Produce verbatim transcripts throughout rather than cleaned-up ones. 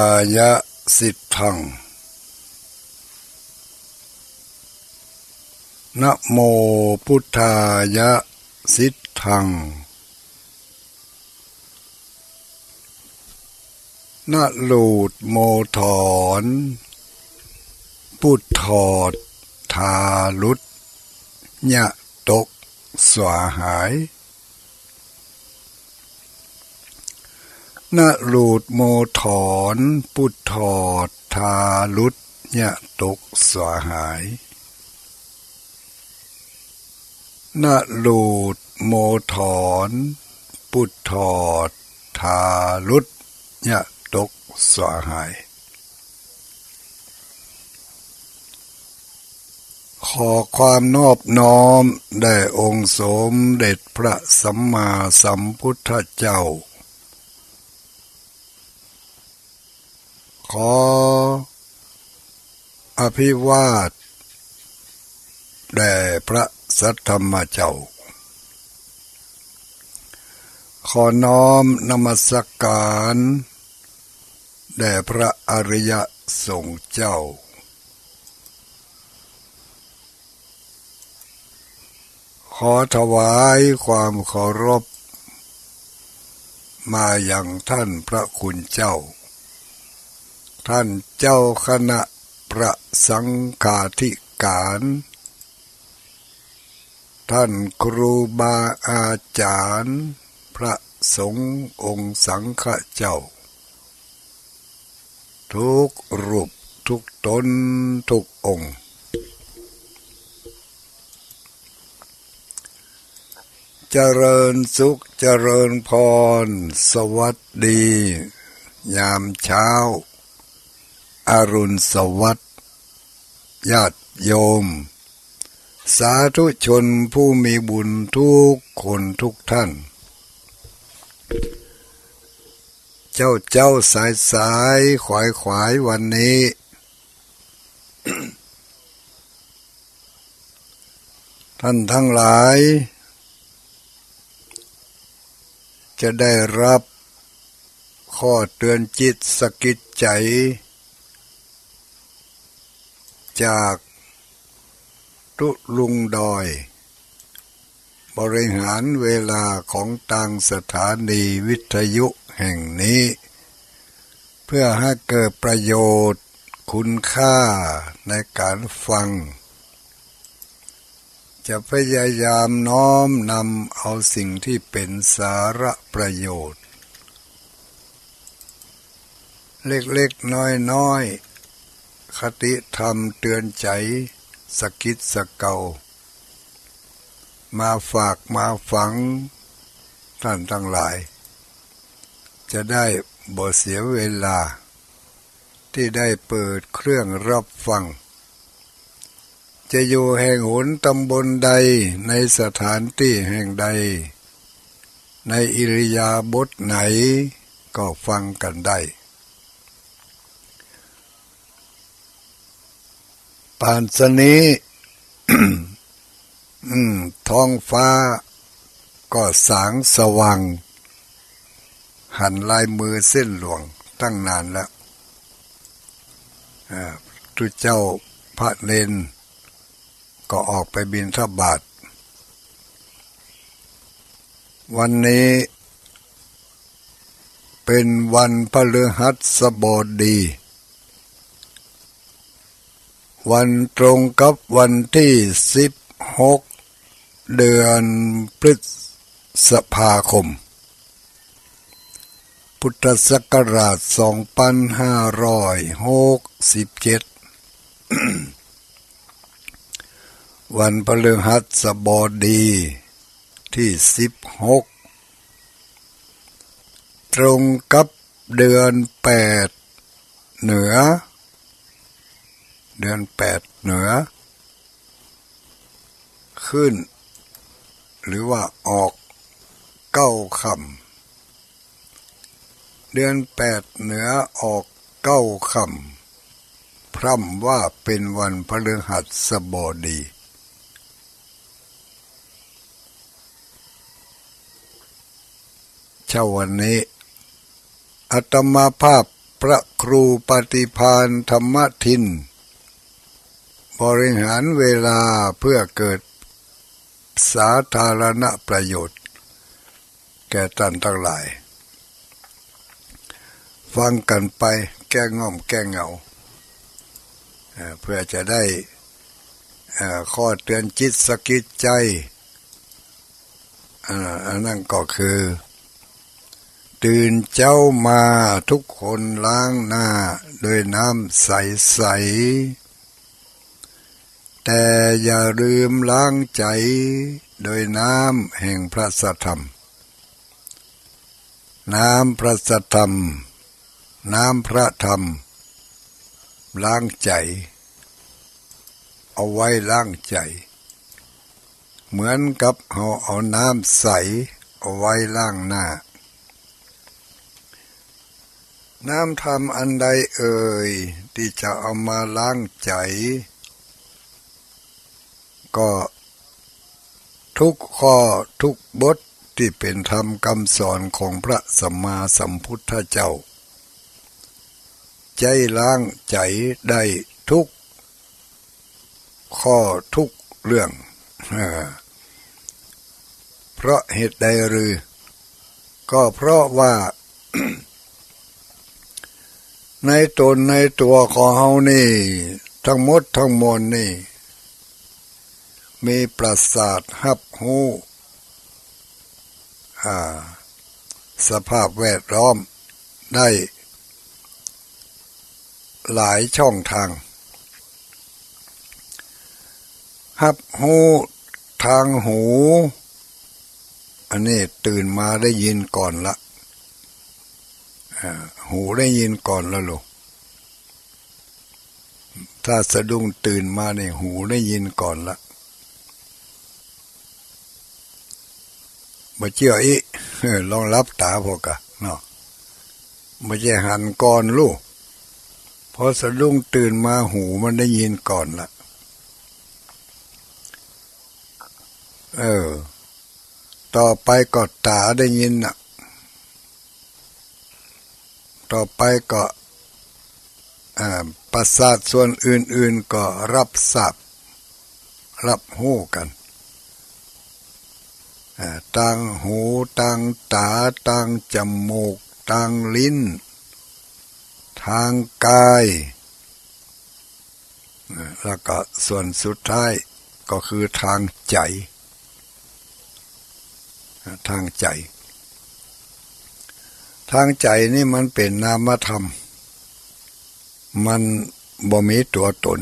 ายะสิทธัง นะโมพุทธายะสิทธัง นะหลูดโมถอน ปุถอดทารุต ยะตกสาหาย นะหลูดโมถอน ปุถอดทารุต ยะตกสาหาย นะหลูดโมถอน ปุถอดทารุต ยะตกสาหาย ขอความนอบน้อมแด่องค์สมเด็จพระสัมมาสัมพุทธเจ้า ขออภิวาทแด่พระสัทธรรมเจ้า ขอน้อมนมัสการแด่พระอริยสงฆ์เจ้า ขอถวายความเคารพมายังท่านพระคุณเจ้า ท่านเจ้าคณะพระสังฆาธิการ ท่านครูบาอาจารย์ พระสงฆ์องค์สังฆเจ้า ทุกรูปทุกตนทุกองค์ เจริญสุขเจริญพร สวัสดียามเช้า อรุณสวัสดิ์ ญาติโยม สาธุชนผู้มีบุญทุกคนทุกท่าน เจ๊าเจ๊าสายสายขวายขวายวันนี้ ท่านทั้งหลาย จะได้รับข้อเตือนจิตสะกิดใจ จากตุ๊ลุงดอย บริหารเวลาของตางสถานีวิทยุแห่งนี้ เพื่อให้เกิดประโยชน์คุณค่าในการฟัง จะพยายามน้อมนำเอาสิ่งที่เป็นสาระประโยชน์ เล็กๆ น้อยๆ คติธรรมเตือนใจสะกิดสะเกา มาฝากมาฝังท่านทั้งหลาย จะได้บ่เสียเวลา ที่ได้เปิดเครื่องรับฟัง จะอยู่แห่งหนตำบลใด ในสถานที่แห่งใด ในอิริยาบถไหน ก็ฟังกันได้ ป่านนี้ อืม ท้องฟ้าก็สางสว่าง หันลายมือเส้นหลวงตั้งนานแล้ว อ่า ตุ๊เจ้าพระเณรก็ออกไปบิณฑบาต วันนี้เป็นวันพฤหัสบดี วันตรงกับวันที่สิบหก เดือนพฤษภาคม พุทธศักราชสองพันห้าร้อยหกสิบเจ็ด วันพฤหัสบดีที่สิบหก ตรงกับเดือนแปดเหนือ เดือนแปดเหนือ ขึ้น หรือว่าออกเก๊าค่ำ เดือนแปดเหนือออกเก๊าค่ำ พร่ำว่าเป็นวันพฤหัสบดี เช้าวันนี้ อาตมาภาพ พระครูปฏิภาณธรรมทิน บริหารเวลาเพื่อเกิดสาธารณประโยชน์แก่ต้านตังหลาย ฟังกั๋นไปแก้ง่อมแก้เหงา เอ่อ เพื่อจะได้ เอ่อ ข้อเตื๋อนจิตสะกิดใจ๋ อ่า อันนั้นก็คือ ตื่นเจ๊ามาทุกคนล้างหน้าด้วยน้ำใสๆ แต่อย่าลืมล้างใจ๋ด้วยน้ำแห่งพระสัทธรรม น้ำพระสัทธรรม น้ำพระธรรม ล้างใจ๋ เอาไว้ล้างใจ๋ เหมือนกับเฮาเอาน้ำใสเอาไว้ล้างหน้า น้ำธรรมอันใดเอ่ย ตี้จะเอามาล้างใจ๋ ก็ทุกข้อทุกบทตี้เป๋นธรรมกำสอนของพระสัมมาสัมพุทธเจ้า ใจ๊ล้างใจ๋ได้ทุกข้อทุกเรื่อง เออ เพราะเหตุใดหรือ ก็เพราะว่า ในต๋นในตั๋วของเฮานี่ ตึงหมดตึงมวลนี่ มีประสาทฮับฮู้ อ่า สภาพแวดล้อมได้หลายช่องตาง ฮับฮู้ตางหู อันนี้ตื่นมาได้ยินก่อนละ อ่า หูได้ยินก่อนละลูก ถ้าสะดุ้งตื่นมานี่ หูได้ยินก่อนละ บ่เจื้ออี้ ลองหลับต๋าผ่อก่ะเนาะ บ่ใจ้หันก่อนลูก พอสะดุ้งตื่นมา หูมันได้ยินก่อนละ เออ ต่อไปก็ต๋าได้ยินน่ะ ต่อไปก็ อ่า ประสาทส่วนอื่นๆ ก็ฮับทราบ ฮับฮู้กั๋น อ่า ตางหู ตางต๋า ตางจมูก ตางลิ้น ตางกาย อ่า แล้วก็ส่วนสุดท้ายก็คือตางใจ๋ ตางใจ๋ ตางใจ๋นี่มันเป๋นนามธรรม มันบ่มีตั๋วต๋น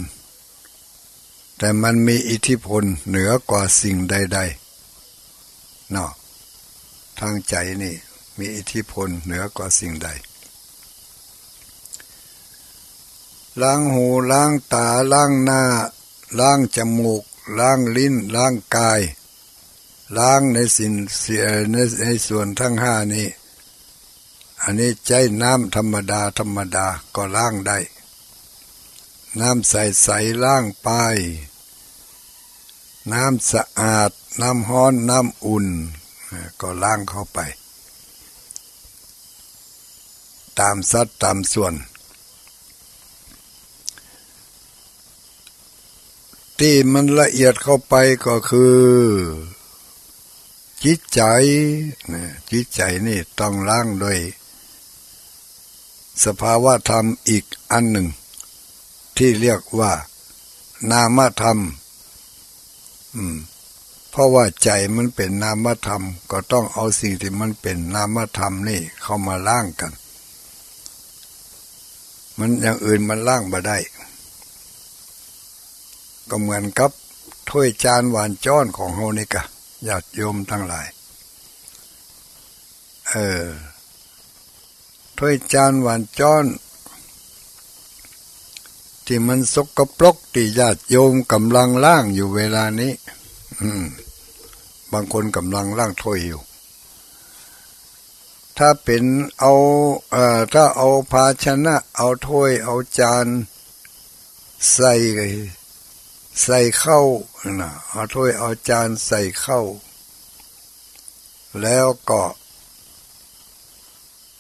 แต่มันมีอิทธิพลเหนือกว่าสิ่งใดๆ เนาะ ตางใจ๋นี่มีอิทธิพลเหนือกว่าสิ่งใด ล้างหู ล้างต๋า ล้างหน้า ล้างจมูก ล้างลิ้น ล้างกาย ล้างในสิ่ง เสีย ใน ในส่วนตึงห้านี้ อันนี้ใจ๊น้ำธรรมดาธรรมดาก็ล้างได้ น้ำใสๆ ล้างไป น้ำสะอาด น้ำฮ้อน น้ำอุ่น อ่า ก็ล้างเข้าไป ต๋ามสัดต๋ามส่วน ตี้มันละเอียดเข้าไปก็คือ จิตใจ๋นะ จิตใจ๋นี่ต้องล้างด้วยสภาวะธรรมอีกอันนึ่ง ตี้เรียกว่านามธรรม อืม เพราะว่าใจ๋มันเป๋นนามธรรม ก็ต้องเอาสิ่งตี้มันเป๋นนามธรรมนี่เข้ามาล้างกั๋น มันอย่างอื่นมันล้างบ่ได้ ก็เหมือนกับถ้วยจานหวานจ๊อนของเฮานี่ก่ะ ญาติโยมตังหลาย เออ ถ้วยจานหวานจ๊อน ตี้มันสกปรก ตี้ญาติโยมก่ำลังล้างอยู่เวลานี้ อืม บางคนก่ำลังล้างถ้วยอยู่ ถ้าเป๋นเอา เอ่อ ถ้าเอาภาชนะ เอาถ้วย เอาจาน ใส่ ใส่ข้าวน่ะ เอาถ้วย เอาจานใส่ข้าว แล้วก็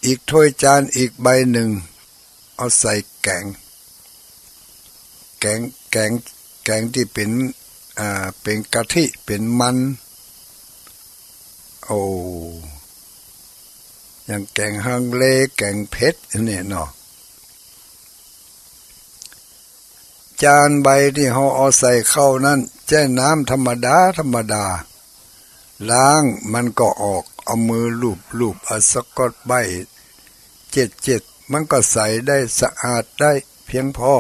อีกถ้วยจานอีกใบนึ่ง เอาใส่แก๋ง แก๋ง แก๋ง แก๋งตี้เป๋น อ่า เป๋นกะทิ เป๋นมัน โอ้ อย่างแก๋งฮังเล แก๋งเผ็ดเนี่ยเนาะ จานใบตี้เฮาเอาใส่เข้านั้น ใจ๊น้ำธรรมดาธรรมดา ล้างมันก็ออก เอามือลูบๆ เอาสะกอตไบร์เจ็ดๆ มันก็ใสได้ สะอาดได้เพียงพอ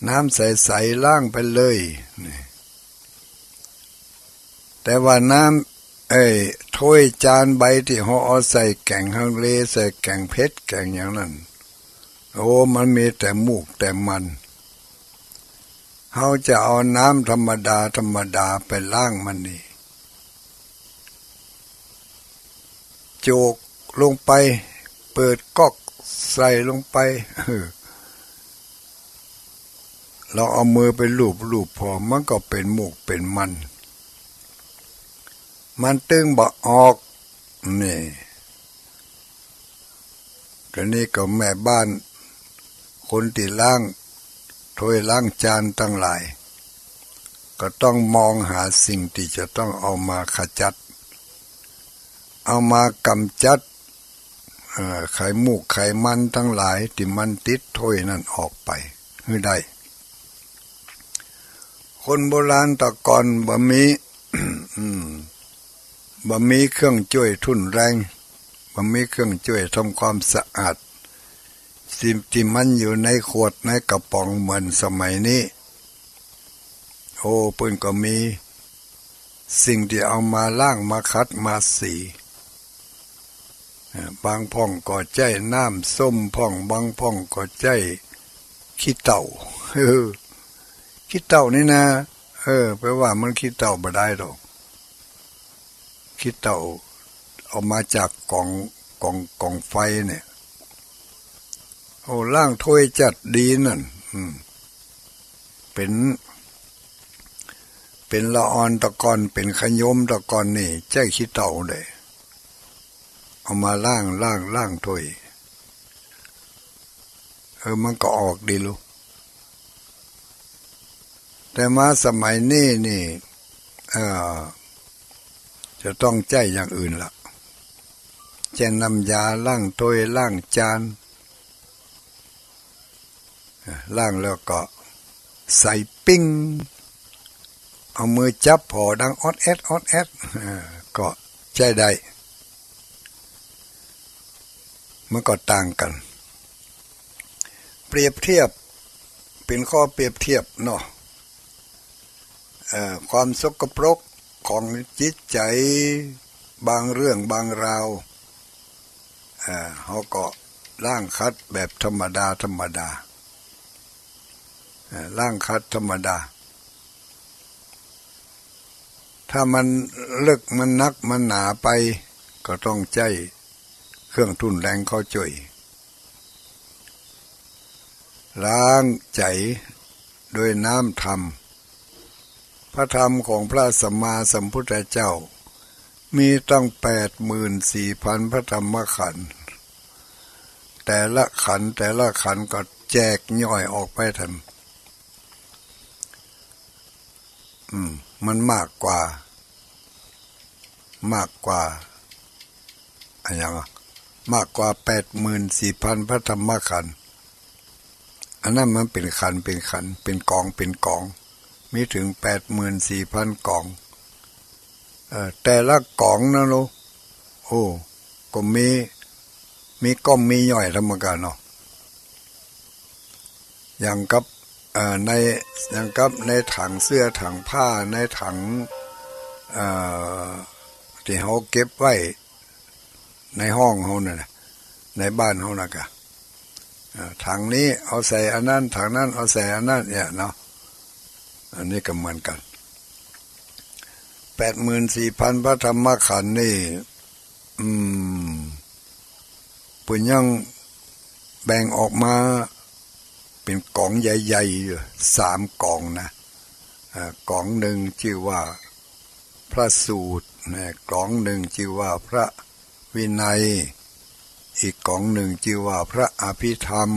น้ำใสๆ ล้างไปเลย นี่ แต่ว่าน้ำ เอ้ย ถ้วยจานใบตี้เฮาเอาใส่แก๋งฮังเล ใส่แก๋งเผ็ด แก๋งอย่างนั้น โอ้ มันมีแต่มูกแต่มัน เฮาจะเอาน้ำธรรมดาธรรมดาไปล้างมันนี่ โจกลงไป เปิดก๊อกใส่ลงไป เออ ลองเอามือไปลูบๆ ผ่อ มันก็เป๋นมูกเป๋นมัน มันตึงบ่ออก นี่ ก็นี่ก็แม่บ้าน คนตี้ล้างถ้วยล้างจานตังหลาย ก็ต้องมองหาสิ่งตี้จะต้องเอามาขจัด เอามากำจัด เอ่อ ไขมูกไขมันตังหลายตี้มันติดถ้วยนั้นออกไปหื้อได้ คนโบราณตะก่อนบ่มี อืม บ่มีเครื่องจ้วยทุ่นแรง บ่มีเครื่องจ้วยทำความสะอาด สิ่งตี้มันอยู่ในขวดในกระป๋องเหมือนสมัยนี้ โอ้ เปิ้นก็มีสิ่งตี้เอามาล้างมาขัดมาสี เอ่อ บางพ่องก็ใจ๊น้ำส้มพ่อง บางพ่องก็ใจ๊ขี้เต้า เออ ขี้เต้านี่นะ เออ ไปว่ามันขี้เต้าบ่ได้ดอก ขี้เต้าเอามาจากก๋อง ก๋อง ก๋องไฟเนี่ย โอ้ ล้างถ้วยจัดดีนั่น อืม เป๋น เป๋นละอ่อนตะก่อน เป๋นขะโยมตะก่อนนี่ ใจ๊ขี้เต้าเลย เอามาล้าง ล้าง ล้างถ้วย เออ มันก็ออกดีลูก แต่มาสมัยนี้นี่ เอ่อ จะต้องใจ๊อย่างอื่นละ ใจ๊น้ำยาล้างถ้วยล้างจาน ล้างแล้วก็ใส่ปิ้ง เอามือจับผ่อดังออดแอดออดแอด เอ่อ ก็ใจ๊ได้ มันก็ต่างกั๋น เปรียบเทียบ เป๋นข้อเปรียบเทียบเนาะ เอ่อ ความสกปรกของจิตใจ๋บางเรื่องบางราว เอ่อ เฮาก็ล้างขัดแบบธรรมดาธรรมดา เอ่อ ล้างขัดธรรมดา ถ้ามันเลิกมันนักมันหนาไป ก็ต้องใจ๊เครื่องทุ่นแรงเข้าจ้วย ล้างใจ๋ด้วยน้ำธรรม พระธรรมของพระสัมมาสัมพุทธเจ้า มีตั้งแปดหมื่นสี่พันพระธรรมขันธ์ แต่ละขันธ์ แต่ละขันธ์ก็แจกย่อยออกไปแถม อืม มันมากกว่า มากกว่า อะหยังอะ มากกว่าแปดหมื่นสี่พันพระธรรมขันธ์ อันนั้นมันเป๋นขันธ์ เป๋นขันธ์ เป๋นก๋อง เป๋นก๋อง มีเถิงแปดหมื่นสี่พันก๋อง เอ่อ แต่ละก๋องนะลูก โอ้ ก็มี มีก้อมมีย่อยธรรมดาเนาะ อย่างกับ เอ่อ ใน อย่างกับในถังเสื้อถังผ้า ในถัง เอ่อ ตี้เฮาเก็บไว้ในห้องเฮานั่นน่ะ ในบ้านเฮาน่ะกะ เอ่อ ถังนี้เอาใส่อันนั้น ถังนั้นเอาใส่อันนั้น เนี่ยเนาะ อันนี้ก็เหมือนกั๋น แปดหมื่นสี่พันพระธรรมขันธ์นี่ อืม เปิ้นยังแบ่งออกมาเป๋นก๋องใหญ่ๆ อยู่สามก๋องนะ เอ่อ ก๋องนึ่งจื้อว่าพระสูตรนะ ก๋องนึ่งจื้อว่าพระวินัย อีกก๋องนึ่งจื้อว่าพระอภิธรรม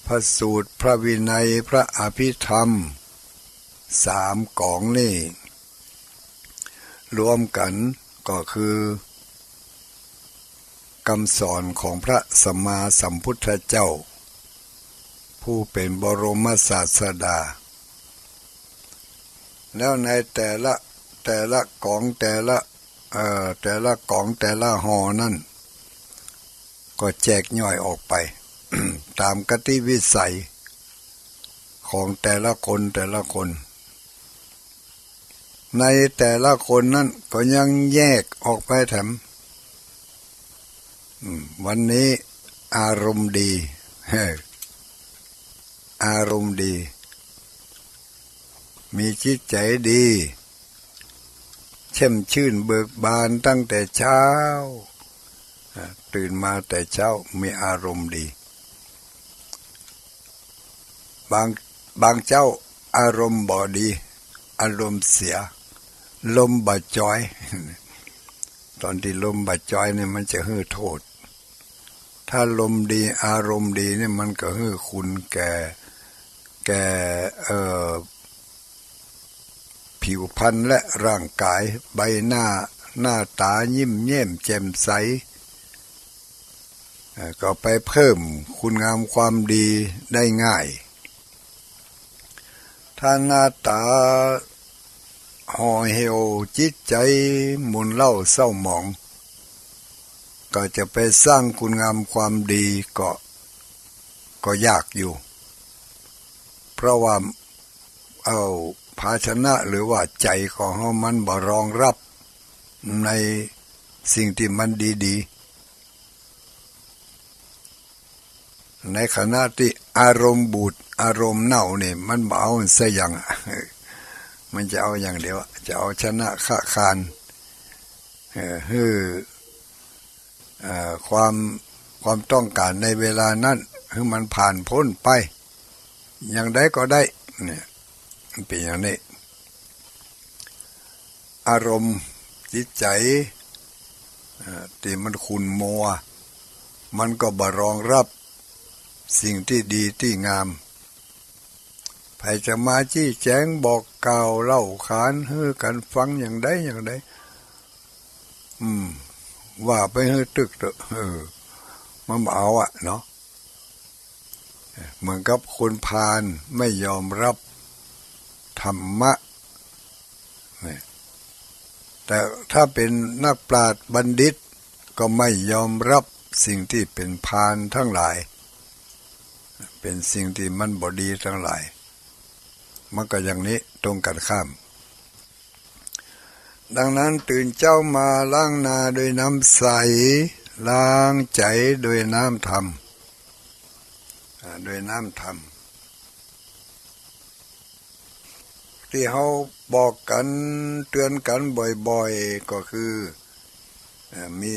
พระสูตร พระวินัย พระอภิธรรม สามก๋องนี้ รวมกั๋นก็คือ กำสอนของพระสัมมาสัมพุทธเจ้า ผู้เป๋นบรมศาสดา แล้วในแต่ละ แต่ละก๋อง แต่ละ เอ่อ แต่ละก๋อง แต่ละห่อนั้น ก็แจกย่อยออกไป ต๋ามกติวิสัยของแต่ละคน แต่ละคน ในแต่ละคนนั้นก็ยังแยกออกไปแถม อืม วันนี้อารมณ์ดี เฮ้อ อารมณ์ดี มีจิตใจ๋ดี แช่มชื่นเบิกบานตั้งแต่เช้า อ่า ตื่นมาแต่เช้ามีอารมณ์ดี บาง บางเจ้าอารมณ์บ่ดี อารมณ์เสีย ลมบ่จอย ต๋อนตี้ลมบ่จอยนี่มันจะหื้อโต้ษ ถ้าลมดี อารมณ์ดีนี่มันก็หื้อคุณแก่ แก่ เอ่อ ผิวพรรณและร่างก๋าย ใบหน้า หน้าต๋ายิ้มแย้มแจ่มใส เอ่อ ก็ไปเพิ่มคุณงามความดีได้ง่าย ถ้าหน้าต๋าห่อเหี่ยว จิตใจ๋หม่นเศร้าเศร้าหมอง ก็จะไปสร้างคุณงามความดีก็ ก็ยากอยู่ เพราะว่า เอ้า ภาชนะหรือว่าใจ๋ของเฮามันบ่รองรับในสิ่งตี้มันดีๆ ในขณะตี้อารมณ์บูด อารมณ์เน่านี่ มันบ่เอาสักอย่างอะ มันจะเอาอย่างเดียวอะ จะเอาชนะค้าคาน เอ่อ หื้อ เอ่อ ความ ความต้องก๋านในเวลานั้น หื้อมันผ่านป๊นไป อย่างใดก็ได้ เนี่ย มันเป๋นอย่างนี้ อารมณ์จิตใจ๋ เอ่อ ตี้มันขุ่นมัว มันก็บ่รองรับสิ่งตี้ดีตี้งาม ใผจะมาจี้แจ๋งบอกกล่าวเล่าขานหื้อกั๋นฟังอย่างใดอย่างใด อืม ว่าไปหื้อตึกเต๊อะ เออ มันบ่เอาอะเนาะ เหมือนกับคนพาลไม่ยอมรับธรรมะ เนี่ย แต่ถ้าเป๋นนักปราชญ์บัณฑิตก็ไม่ยอมรับสิ่งตี้เป๋นพาลตังหลาย เป๋นสิ่งตี้มันบ่ดีตังหลาย มันก็อย่างนี้ตรงกั๋นข้าม ดังนั้นตื่นเจ๊ามาล้างหน้าด้วยน้ำใส ล้างใจ๋ด้วยน้ำธรรม อ่า ด้วยน้ำธรรม ตี้เฮาบอกกั๋นเตื๋อนกั๋นบ่อยๆ ก็คือ เอ่อ มี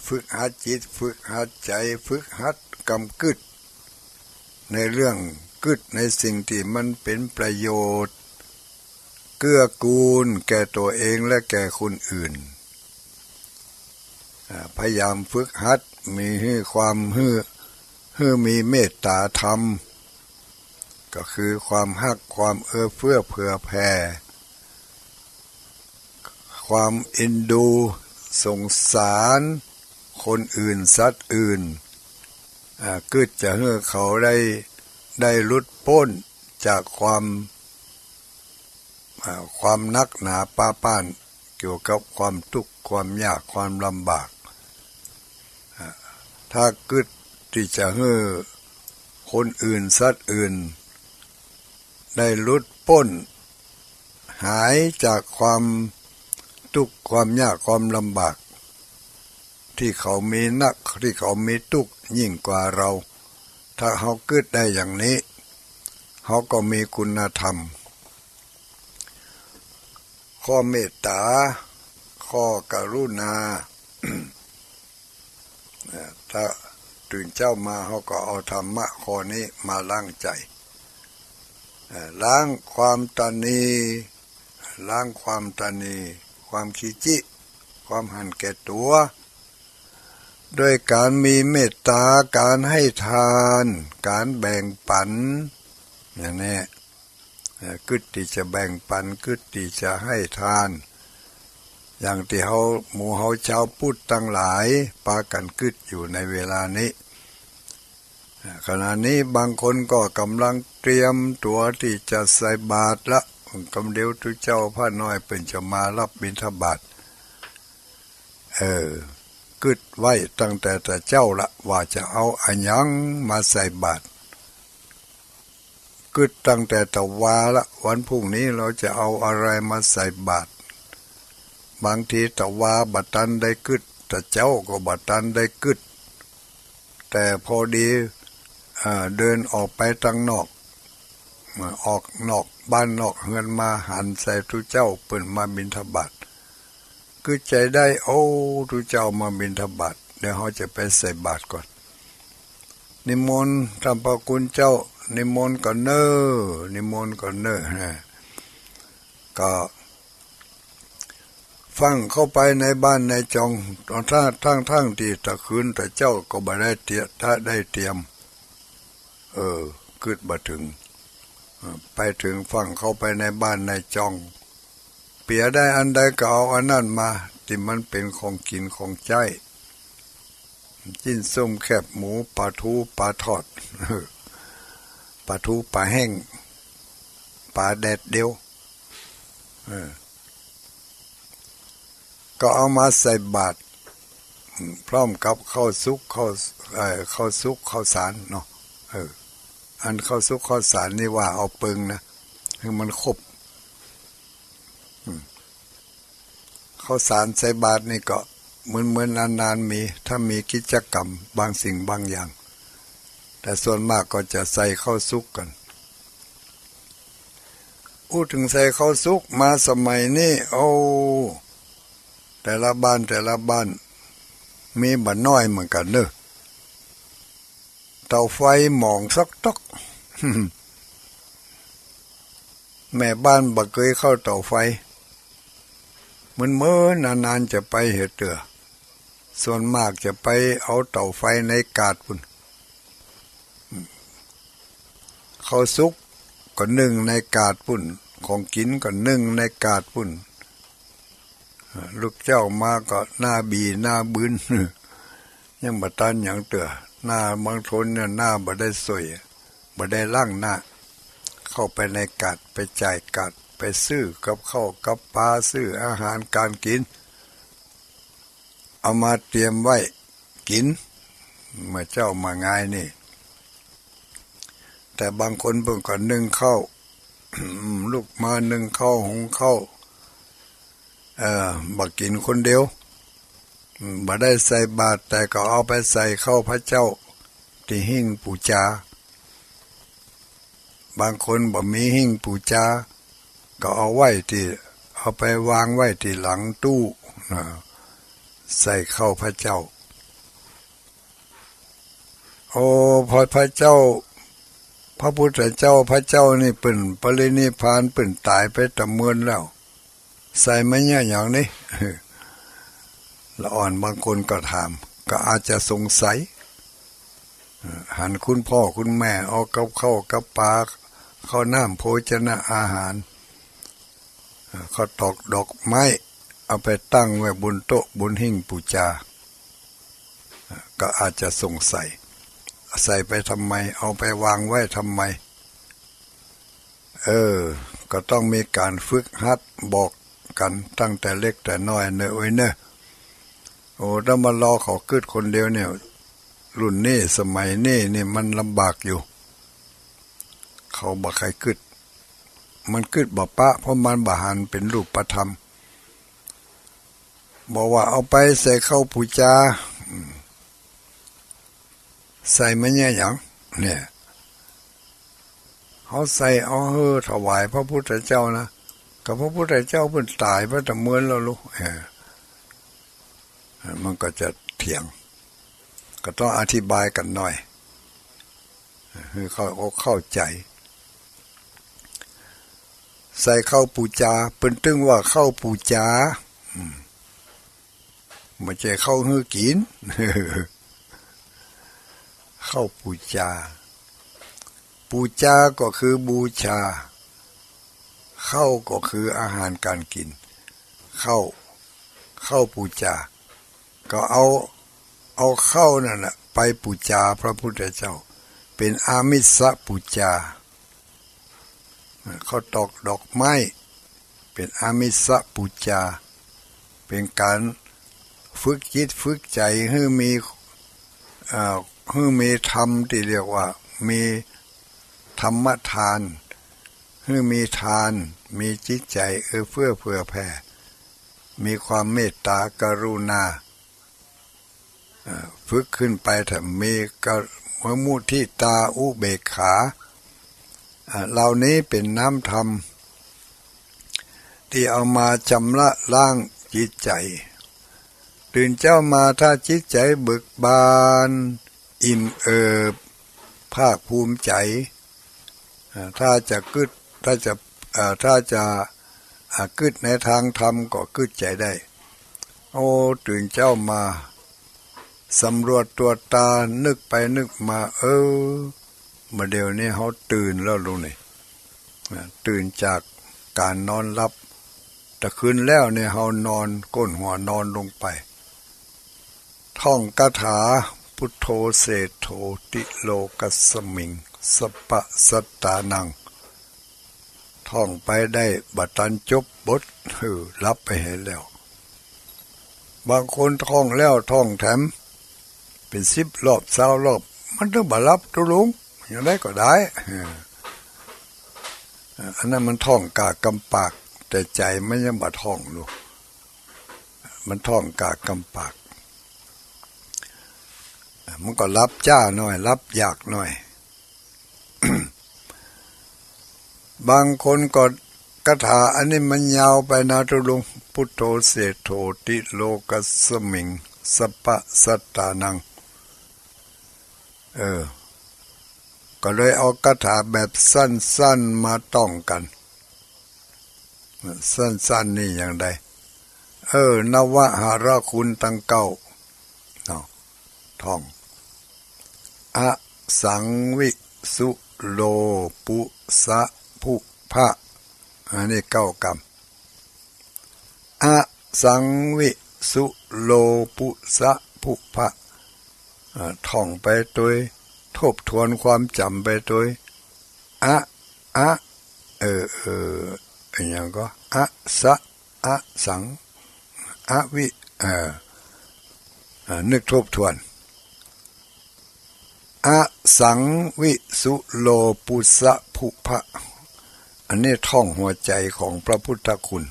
ฝึกหัดจิต ฝึกหัดใจ๋ ฝึกหัดกำกึ๊ดในเรื่องกึ๊ดในสิ่งตี้มันเป๋นประโยชน์ เกื้อกูลแก่ตั๋วเองและแก่คนอื่น อ่า พยายามฝึกหัดมีหื้อความหื้อ หื้อมีเมตต๋าธรรม ก็คือความฮัก ความเอื้อเฟื้อเผื่อแผ่ ความเอ็นดูสงสารคนอื่น สัตว์อื่น อ่า กึ๊ดจะหื้อเขาได้ ได้หลุดป๊นจากความ อ่า ความหนักหนาป้าป้าน เกี่ยวกับความตุ๊กข์ ความยาก ความลำบาก อ่า ถ้ากึ๊ดตี้จะหื้อคนอื่น สัตว์อื่น ได้หลุดป๊น หายจากความตุ๊กข์ ความยาก ความลำบาก ตี้เขามีนัก ตี้เขามีตุ๊กข์ยิ่งกว่าเฮา ถ้าเฮากึ๊ดได้อย่างนี้ เฮาก็มีคุณธรรม ข้อเมตต๋า ข้อกรุณา เอ่อ ถ้าตื่นเจ๊ามา เฮาก็เอาธรรมะข้อนี้มาล้างใจ๋ เอ่อ ล้างความตระหนี่ ล้างความตระหนี่ ความขี้จี้ ความหันแก่ตั๋ว ด้วยก๋านมีเมตต๋า ก๋านให้ทาน ก๋านแบ่งปั๋น อย่างนี้ เอ่อ กึ๊ดตี้จะแบ่งปั๋น กึ๊ดตี้จะให้ทาน อย่างตี้เฮา หมู่เฮาจาวพุทธตังหลาย ปากั๋นกึ๊ดอยู่ในเวลานี้ ขณะนี้บางคนก็ก่ำลังเตรียมตั๋วตี้จะใส่บาตรละ กำเดียวตุ๊เจ้าพระน้อยเปิ้นจะมาฮับบิณฑบาต เออ กึ๊ดไว้ตั้งแต่ตะเจ๊าละ ว่าจะเอาอะหยังมาใส่บาตร กึ๊ดตั้งแต่ตะวาละ วันพรุ่งนี้เราจะเอาอะไรมาใส่บาตร บางทีตะวาบ่ตันได้กึ๊ด ตะเจ๊าก็บ่ตันได้กึ๊ด แต่พอดี เอ่อ เดินออกไปตังนอก เอ่อ ออกนอกบ้านนอกเฮือนมา หันใส่ตุ๊เจ้าเปิ้นมาบิณฑบาต กึ๊ดใจ๋ได้ โอ้ ตุ๊เจ้ามาบิณฑบาต เดี๋ยวเฮาจะไปใส่บาตรก่อน นิมนต์ต้านพระคุณเจ้า นิมนต์ก่อนเน่อ นิมนต์ก่อนเน่อ ฮะ ก็ฟั่งเข้าไปในบ้านในจอง ทั้งๆ ตี้ตะคืนตะเจ๊าก็บ่ได้เตรียม ถ้าได้เตรียม เออ กึ๊ดบ่เถิง เออ ไปเถิงฟั่งเข้าไปในบ้านในจอง เปียได้อันใดก็เอาอันนั้นมา ตี้มันเป๋นของกิ๋นของใจ๊ จิ๊นส้ม แคบหมู ป๋าทู ป๋าทอด ป๋าทู ป๋าแห้ง ป๋าแดดเดียว เออ ก็เอามาใส่บาตร พร้อมกับข้าวสุก ข้าว เอ่อ ข้าวสุกข้าวสารเนาะ เออ อันข้าวสุกข้าวสารนี่ว่าเอาเปิงนะ หื้อมันครบ อืม ข้าวสารใส่บาตรนี่ก็เหมือนๆ นานๆ มี ถ้ามีกิจกรรมบางสิ่งบางอย่าง แต่ส่วนมากก็จะใส่ข้าวสุกกั๋น อู้เถิงใส่ข้าวสุกมาสมัยนี้ โอ้ แต่ละบ้านแต่ละบ้าน มีบ่น้อยเหมือนกั๋นเน่อ เตาไฟหมองสักต๊อก แม่บ้านบ่เกยเข้าเตาไฟ เหมือนๆ นานๆ จะไปเหียเตื้อ ส่วนมากจะไปเอาเตาไฟในกาดปู้น ข้าวสุกก็นึ่งในกาดปู้น ของกิ๋นก็นึ่งในกาดปู้น ลูกเจ้ามาก็หน้าbiiหน้าบืน ยังบ่ตันหยังเตื้อ หน้าบางคนเนี่ยหน้าบ่ได้ส่วย บ่ได้ล้างหน้า เข้าไปในกาด ไปจ่ายกาด ไปซื้อกับข้าวกับป๋า ซื้ออาหารก๋านกิ๋น เอามาเตรียมไว้กิ๋น เมื่อเจ๊ามางายนี่ แต่บางคนเปิ้นก็นึ่งข้าว ลุกมานึ่งข้าว หุงข้าว เอ่อ บ่กิ๋นคนเดียว บ่ได้ใส่บาตร แต่ก็เอาไปใส่ข้าวพระเจ้าตี้หิ้งปู๋จา บางคนบ่มีหิ้งปู๋จา ก็เอาไว้ตี้ เอาไปวางไว้ตี้หลังตู้นะ ใส่ข้าวพระเจ้า โอ้ พระ พระเจ้า พระพุทธเจ้า พระเจ้านี่เปิ้นปรินิพพาน เปิ้นต๋ายไปตะเมินแล้ว ใส่มาเยียะหยังนี่ ละอ่อนบางคนก็ถาม ก็อาจจะสงสัย หันคุณพ่อคุณแม่เอากับข้าวกับป๋า ข้าวน้ำโภชนะอาหาร ข้าวตอกดอกไม้ เอาไปตั้งไว้บนโต๊ะบนหิ้งปู๋จา ก็อาจจะสงสัย ใส่ไปทำไม เอาไปวางไว้ทำไม เออ ก็ต้องมีก๋านฝึกหัดบอกกั๋นตั้งแต่เล็กแต่น้อยเน่อ โอ้ยเน่อ โอ้ ถ้ามารอเขากึ๊ดคนเดียวเนี่ย รุ่นนี้สมัยนี้นี่มันลำบากอยู่ เขาบ่ใค่กึ๊ด มันกึ๊ดบ่ปะ เพราะมันบ่หันเป๋นรูปธรรม บอกว่าเอาไปใส่ข้าวปู๋จา อืม ใส่มาเยียะหยัง เนี่ย เฮาใส่เอาหื้อถวายพระพุทธเจ้านะ ก็พระพุทธเจ้าเปิ้นต๋ายไปตะเมินแล้วลูก เออ มันก็จะเถียง ก็ต้องอธิบายกั๋นหน่อย หื้อเข้าอกเข้าใจ๋ ใส่ข้าวปู๋จา เปิ้นตึงว่าข้าวปู๋จา อืม บ่ใจ้เข้าหื้อกิ๋น เข้าปู๋จา ปู๋จาก็คือบูชา เข้าก็คืออาหารก๋านกิ๋น เข้า เข้าปู๋จา ก็เอา เอาเข้านั่นแหละไปปู๋จาพระพุทธเจ้า เป๋นอามิสปู๋จา เข้าตอกดอกไม้ เป๋นอามิสปู๋จา เป๋นก๋านฝึกจิตฝึกใจ๋หื้อมี เอ่อ หื้อมีธรรมตี้เรียกว่ามีธรรมทาน หื้อมีทาน มีจิตใจ๋เอื้อเฟื้อเผื่อแผ่ มีความเมตตากรุณา เอ่อ ฝึกขึ้นไปเถอะ มีกะ มุทิตาอุเบกขา อ่า เหล่านี้เป๋นน้ำธรรม ตี้เอามาจำระล้างจิตใจ๋ ตื่นเจ๊ามาถ้าจิตใจ๋เบิกบาน อิ่มเอิบ ภาคภูมิใจ๋ อ่า ถ้าจะกึ๊ด ถ้าจะ อ่า ถ้าจะ อ่า กึ๊ดในตางธรรมก็กึ๊ดใจ๋ได้ โอ้ ตื่นเจ๊ามา สำรวจตรวจต๋า นึกไปนึกมา เออ บ่าเดี่ยวนี้เฮาตื่นแล้วลูกนี่ อ่า ตื่นจากก๋านนอนหลับ ตะคืนแล้วนี่เฮานอน ก้นหัวนอนลงไป ท่องคาถา พุทโธเศรษฐโถ ติโลกัสสมิง สัพพะสัตตานัง ท่องไปได้บ่ตันจบบท เออ หลับไปเหียแล้ว บางคนท่องแล้วท่องแถม เป๋นสิบรอบ ซาวรอบ มันตึงบ่หลับตุ๊ลุง อย่างใดก็ได้ เออ อันนั้นมันท่องก้ากำปาก แต่ใจ๋มันยังบ่ท่องลูก มันท่องก้ากำปาก มันก็หลับจ๊าหน่อย หลับยากหน่อย บางคนก็คาถาอันนี้มันยาวไปนะตุ๊ลุง พุทโธเศรษฐโถ ติโลกัสสมิง สัพพะสัตตานัง เออ ก็เลยเอาคาถาแบบสั้นๆ มาต้องกั๋น สั้นๆ นี่อย่างใด เออ นวหรคุณตังเก้า เนาะ ท่อง อสังวิสุโลปุสะภุพะ อันนี้เก้ากำ อสังวิสุโลปุสะภุพะ เอ่อ ท่องไปตวย ทบทวนความจ๋ำไปตวย อะ อะ เออ เออ อะหยังก็ อะสะ อะสัง อะวิ เออ เออ นึกทบทวน อสังวิสุโลปุสะภุพะ อันนี้ท่องหัวใจ๋ของพระพุทธคุณ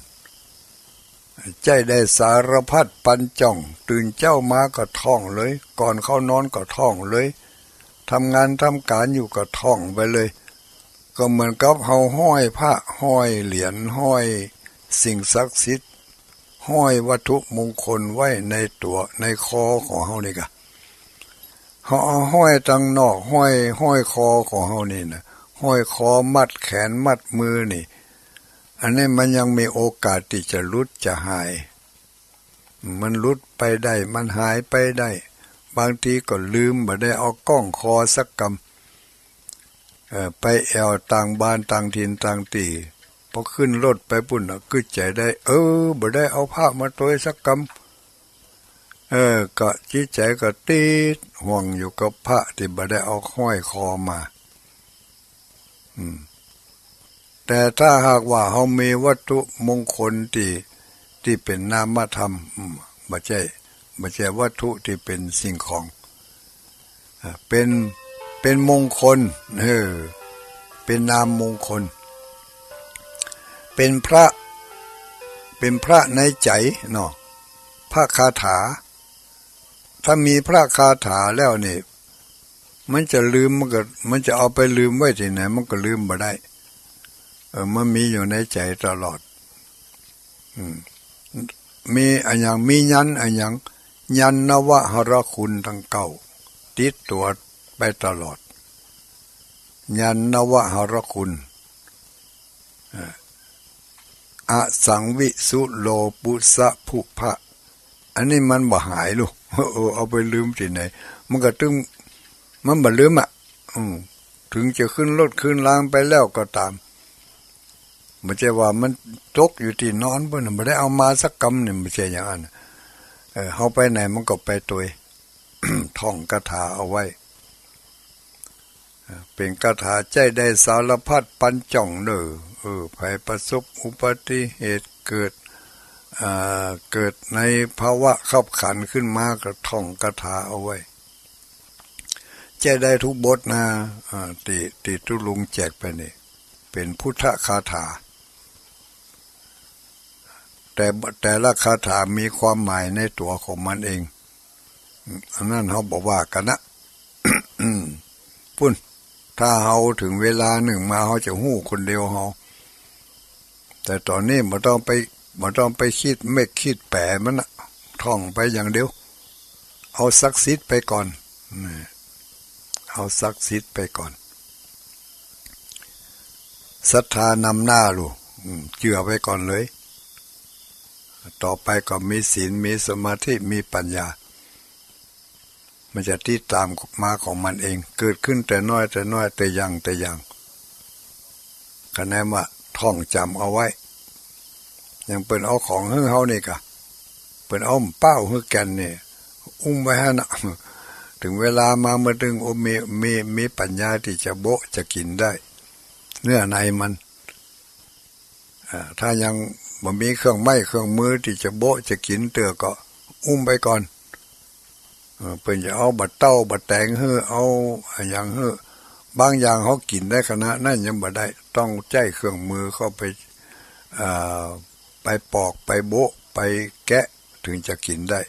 ใจ๊ได้สารพัดปันจ้อง ตื่นเจ๊ามาก็ท่องเลย ก่อนเข้านอนก็ท่องเลย ทำงานทำก๋านอยู่ก็ท่องไปเลย ก็เหมือนกับเฮาห้อยพระ ห้อยเหรียญ ห้อยสิ่งศักดิ์สิทธิ์ ห้อยวัตถุมงคลไว้ในตั๋ว ในคอของเฮานี่กะ เฮาเอาห้อยตังนอก ห้อย ห้อยคอของเฮานี่นะ ห้อยคอ มัดแขน มัดมือนี่ อันนี้มันยังมีโอกาสตี้จะหลุดจะหาย มันหลุดไปได้ มันหายไปได้ บางทีก็ลืม บ่ได้เอาก้องคอสักกำ เอ่อ ไปแอ่วต่างบ้านต่างถิ่นต่างตี้ พอขึ้นรถไปปู้นน่ะ กึ๊ดใจ๋ได้ เออ บ่ได้เอาพระมาตวยสักกำ เออ ก็จิตใจ๋ก็ติดห่วงอยู่กับพระตี้บ่ได้เอาห้อยคอมา อืม แต่ถ้าหากว่าเฮามีวัตถุมงคลตี้ ตี้เป๋นนามธรรม อืม บ่ใจ้ บ่ใจ้วัตถุตี้เป๋นสิ่งของ อ่า เป๋น เป๋นมงคล เออ เป๋นนามมงคล เป๋นพระ เป๋นพระในใจ๋เนาะ พระคาถา ถ้ามีพระคาถาแล้วนี่ มันจะลืม มันก็ มันจะเอาไปลืมไว้ตี้ไหน มันก็ลืมบ่ได้ เออ มันมีอยู่ในใจ๋ตลอด อืม มีอะหยัง มียันต์อะหยัง ยันต์นวหรคุณตังเก้า ติดตั๋วไปตลอด ยันต์นวหรคุณ เอ่อ อสังวิสุโลปุสะภุพะ อันนี้มันบ่หายลูก เออ เอาไปลืมตี้ไหน มันก็ตึง มันบ่ลืมอะ อืม ถึงจะขึ้นรถขึ้นรางไปแล้วก็ต๋าม บ่ใจ้ว่ามันตกอยู่ตี้นอนเปิ้นน่ะ บ่ได้เอามาสักกำนี่ บ่ใจ้อย่างนั้นน่ะ เออ เฮาไปไหนมันก็ไปตวย ท่องคาถาเอาไว้ เอ่อ เป๋นคาถาใจ๊ได้สารพัดปันจ่องเน่อ เออ ใผประสบอุบัติเหตุ เกิด อ่า เกิดในภาวะคับขันขึ้นมาก็ท่องคาถาเอาไว้ ใจ๊ได้ทุกบทนะ อ่า ตี้ ตี้ตุ๊ลุงแจกไปนี่ เป๋นพุทธคาถา แต่ แต่ละคาถามีความหมายในตั๋วของมันเอง อันนั้นเฮาบ่ว่ากั๋นนะ ปุ้น ถ้าเฮาถึงเวลานึ่งมา เฮาจะฮู้คนเดียวเฮา แต่ต๋อนนี้บ่ต้องไป บ่ต้องไปคิดเม็ดคิดแป๋มันนะ ท่องไปอย่างเดียว เอาศักดิ์สิทธิ์ไปก่อน นี่ เอาศักดิ์สิทธิ์ไปก่อน ศรัทธานำหน้าลูก อืม เจื้อไปก่อนเลย ต่อไปก็มีศีล มีสมาธิ มีปัญญา มันจะติดต๋ามมาของมันเอง เกิดขึ้นแต่น้อยแต่น้อย แต่อย่างแต่อย่าง คะแนนว่าท่องจ๋ำเอาไว้ อย่างเปิ้นเอาของหื้อเฮานี่กะ เปิ้นเอาเป้าหื้อแก่นนี่ อุ้มไว้หั้นน่ะ ถึงเวลามาเมื่อตึง โอ้ มี มี มีปัญญาตี้จะโบ๊ะจะกิ๋นได้ เนื้อในมัน อ่า ถ้ายังบ่มีเครื่องไม้เครื่องมือตี้จะโบ๊ะจะกิ๋นเตื้อก็อุ้มไปก่อน เออ เปิ้นจะเอาบ่าเต้าบ่าแตงหื้อ เอาอะหยังหื้อ บางอย่างเฮากิ๋นได้ขนาดนั้นยังบ่ได้ ต้องใจ๊เครื่องมือเข้าไป อ่า ไปปอก ไปโบ๊ะ ไปแกะ ถึงจะกิ๋นได้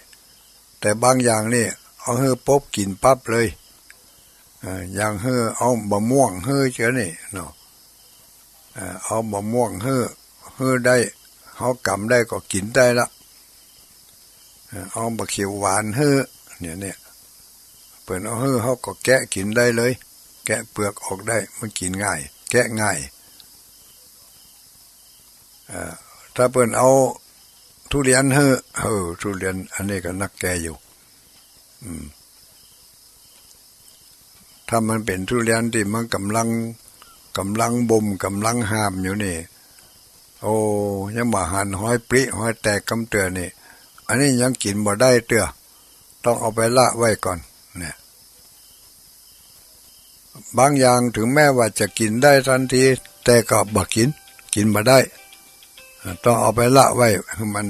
แต่บางอย่างนี่ เอาหื้อปุ๊บกิ๋นปั๊บเลย เออ อย่างหื้อ เอาบ่าม่วงหื้อเจ้านี่เนาะ เอ่อ เอาบ่าม่วงหื้อ หื้อได้ เฮากำได้ก็กิ๋นได้ละ เอ่อ เอาบ่าเขียวหวานหื้อ เนี่ย เนี่ย เปิ้นเอาหื้อ เฮาก็แกะกิ๋นได้เลย แกะเปลือกออกได้ มันกิ๋นง่าย แกะง่าย เอ่อ ถ้าเปิ้นเอาทุเรียนหื้อ เออ ทุเรียนอันนี้ก็นักแก่อยู่ อืม ถ้ามันเป๋นทุเรียนตี้มันก่ำลัง ก่ำลังบ่ม ก่ำลังหามอยู่นี่ โอ้ ยังบ่หันหอยปริหอยแตกกำเตื้อนี่ อันนี้ยังกิ๋นบ่ได้เตื้อ ต้องเอาไปละไว้ก่อน เนี่ย บางอย่างถึงแม้ว่าจะกิ๋นได้ตันที แต่ก็บ่กิ๋น กิ๋นบ่ได้ ต้องเอาไปละไว้หื้อมัน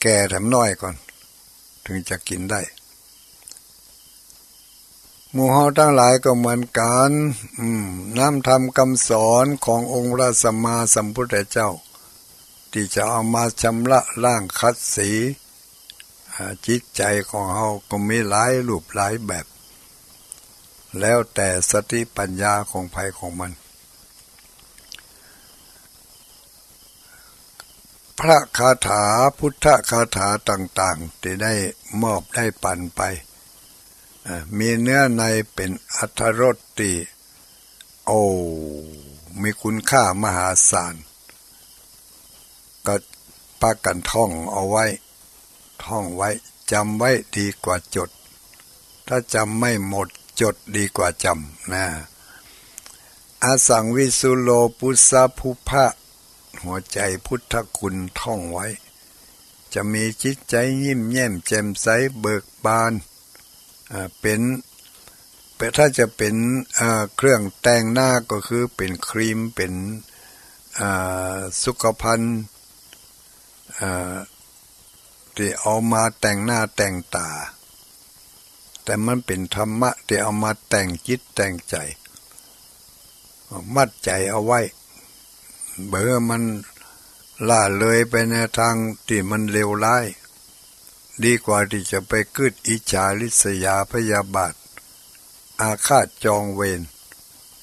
แก่แถมน้อยก่อน ถึงจะกิ๋นได้ หมู่เฮาตังหลายก็เหมือนกั๋น อืม น้ำธรรมกำสอนขององค์พระสัมมาสัมพุทธเจ้า ตี้จะเอามาชำระล้างขัดสี อ่า จิตใจ๋ของเฮาก็มีหลายรูปหลายแบบ แล้วแต่สติปัญญาของใผของมัน พระคาถา พุทธคาถาต่างๆ ตี้ได้มอบได้ปั๋นไป อ่า มีเนื้อในเป๋นอรรถรสตี้ โอ้ มีคุณค่ามหาศาล ก็ปากั๋นท่องเอาไว้ ท่องไว้ จ๋ำไว้ดีกว่าจด ถ้าจ๋ำไม่หมด จดดีกว่าจ๋ำนะ อสังวิสุโลปุสสะภุพะ หัวใจ๋พุทธคุณท่องไว้ จะมีจิตใจ๋ยิ้มแย้มแจ่มใสเบิกบาน อ่า เป๋น เป๋น ถ้าจะเป๋น อ่า เครื่องแต่งหน้าก็คือเป๋นครีม เป๋น อ่า สุขภัณฑ์ อ่า ตี้เอามาแต่งหน้าแต่งต๋า แต่มันเป๋นธรรมะตี้เอามาแต่งจิตแต่งใจ๋ มัดใจ๋เอาไว้ บ่หื้อมันล่าเลยไปในตางตี้มันเลวร้าย ดีกว่าตี้จะไปกึ๊ดอิจฉาริษยาพยาบาท อาฆาตจองเวร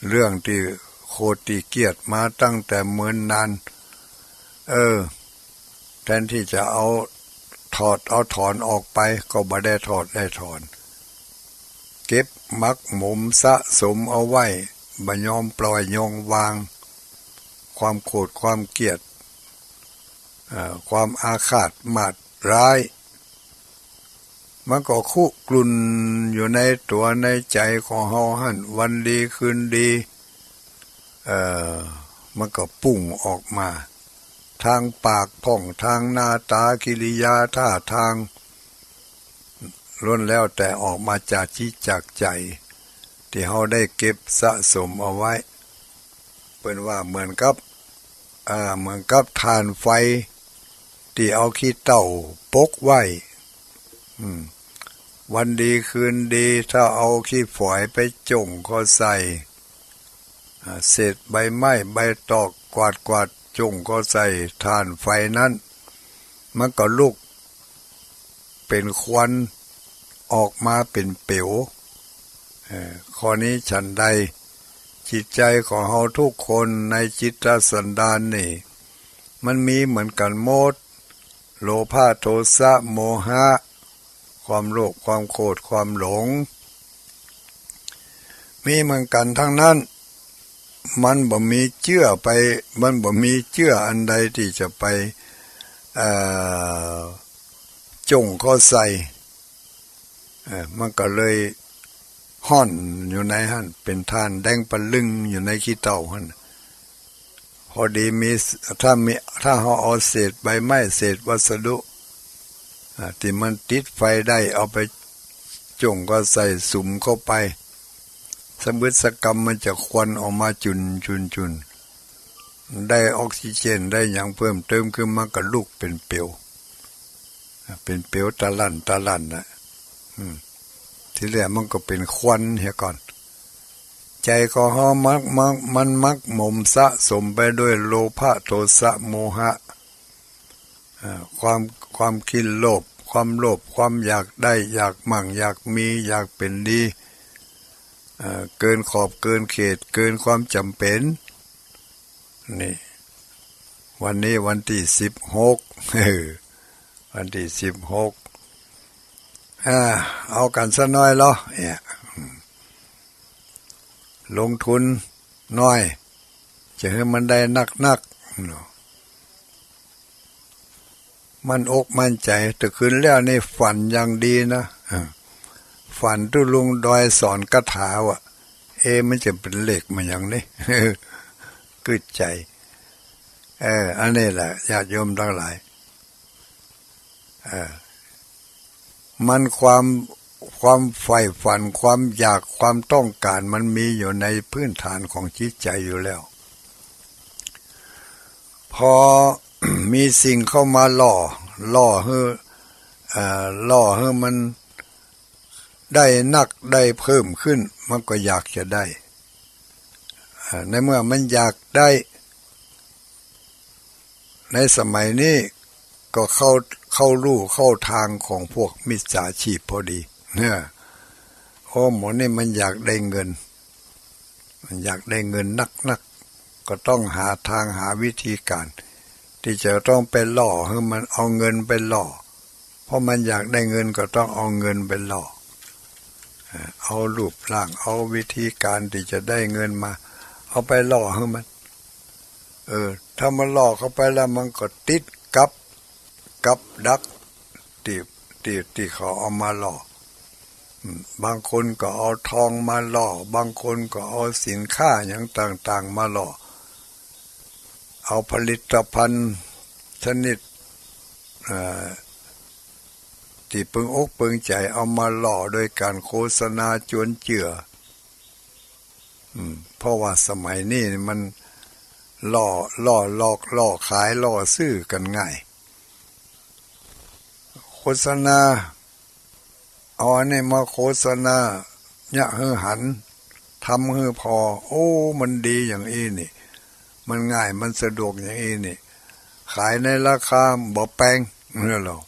เรื่องตี้โขดตี้เกลียดมาตั้งแต่เมินนาน เออ แทนตี้จะเอาถอดเอาถอนออกไป ก็บ่ได้ถอดได้ถอน เก็บหมักหมมสะสมเอาไว้ บ่ยอมปล่อยยอมวาง ความโขดความเกลียด เอ่อ ความอาฆาตมาดร้าย มันก็คุกรุ่นอยู่ในตั๋วในใจ๋ของเฮาหั้น วันดีคืนดี เอ่อ มันก็ปุ่งออกมา ตางปากพ่อง ตางหน้าต๋า กิริยาท่าตาง ล้วนแล้วแต่ออกมาจากจิตจากใจ๋ ตี้เฮาได้เก็บสะสมเอาไว้ เปิ้นว่าเหมือนกับ อ่า เหมือนกับถ่านไฟ ตี้เอาขี้เถ้าปกไว้ อืม วันดีคืนดี ถ้าเอาขี้ฝอยไปจ้งเข้าใส่ อ่า เศษใบไม้ใบตอก กวาดกวาดจ้งเข้าใส่ถ่านไฟนั้น มันก็ลุกเป๋นควันออกมาเป๋นเปลว เอ่อ ข้อนี้ฉันใด จิตใจ๋ของเฮาทุกคนในจิตสันดานนี่ มันมีเหมือนกั๋นหมด โลภะ โทสะ โมหะ ความโลภ ความโกรธ ความหลง มีเหมือนกั๋นตังนั้น มันบ่มีเจื้อไป มันบ่มีเจื้ออันใดตี้จะไป เอ่อ จ้งเข้าใส่ เอ่อ มันก็เลยฮ้อนอยู่ในหั้น เป๋นถ่านแดงปะลึงอยู่ในขี้เถ้าหั้น พอดีมี ถ้ามี ถ้าเฮาเอาเศษใบไม้ เศษวัสดุ อ่า ตี้มันติดไฟได้ เอาไปจ้งเข้าใส่ สุมเข้าไป สะบึดสะกำมันจะควันออกมาจุ่นจุ่นจุ่น ได้ออกซิเจน ได้หยังเพิ่มเติมขึ้นมา ก็ลุกเป๋นเปลว อ่า เป๋นเปลวตะลั่นตะลั่นน่ะ อืม ตี้แรกมันก็เป๋นควันเหียก่อน ใจ๋ของเฮามัก มัก มันมักหมมสะสมไปด้วยโลภะ โทสะ โมหะ อ่า ความ ความขี้โลภ ความโลภ ความอยากได้ อยากมั่ง อยากมี อยากเป๋นดี เอ่อ เกินขอบเกินเขต เกินความจ๋ำเป๋น นี่ วันนี้วันตี้สิบหก เออ วันตี้สิบหก อ่า เอากั๋นสักหน้อยลอ เนี่ย ลงทุนหน้อย จะหื้อมันได้นักๆ เนาะ มั่นอกมั่นใจ๋ แต่คืนแล้วนี่ฝันอย่างดีนะ เออ ฝันตุ๊ลุงดอยสอนคาถาว่ะ เอ๊ะ มันจะเป๋นเลขมาอย่างนี้ กึ๊ดใจ๋ เออ อันนี้แหละ ญาติโยมตังหลาย เออ มันความ ความใฝ่ฝัน ความอยาก ความต้องก๋าน มันมีอยู่ในพื้นฐานของจิตใจ๋อยู่แล้ว พอ มีสิ่งเข้ามาหล่อ หล่อหื้อ เอ่อ หล่อหื้อมันได้นัก ได้เพิ่มขึ้น มันก็อยากจะได้ เอ่อ ในเมื่อมันอยากได้ ในสมัยนี้ก็เข้า เข้าลู่เข้าตางของพวกมิจฉาชีพพอดี เนี่ย โอ้ หมอนี่มันอยากได้เงิน มันอยากได้เงินนักๆ ก็ต้องหาตางหาวิธีก๋าน ตี้จะต้องไปหล่อหื้อมัน เอาเงินไปหล่อ เพราะมันอยากได้เงินก็ต้องเอาเงินไปหล่อ เอ่อ เอารูปร่าง เอาวิธีก๋านตี้จะได้เงินมา เอาไปหล่อหื้อมัน เออ ถ้ามันหล่อเข้าไปแล้วมันก็ติดกับ กับดักตี้ ตี้ ตี้เขาเอามาหล่อ อืม บางคนก็เอาทองมาหล่อ บางคนก็เอาสินค้าหยังต่างๆ มาหล่อ เอาผลิตภัณฑ์ชนิด เอ่อ ตี้เปิงอกเปิงใจ๋ เอามาหล่อโดยก๋านโฆษณาจวนเจื้อ อืม เพราะว่าสมัยนี้มันหล่อ หล่อหลอก หล่อขาย หล่อซื้อกั๋นง่าย โฆษณา เอาอันนี้มาโฆษณา เยียะหื้อหัน ทำหื้อผ่อ โอ้ มันดีอย่างอี้นี่ มันง่าย มันสะดวกอย่างอี้นี่ ขายในราคาบ่แปง เนี่ยเหรอ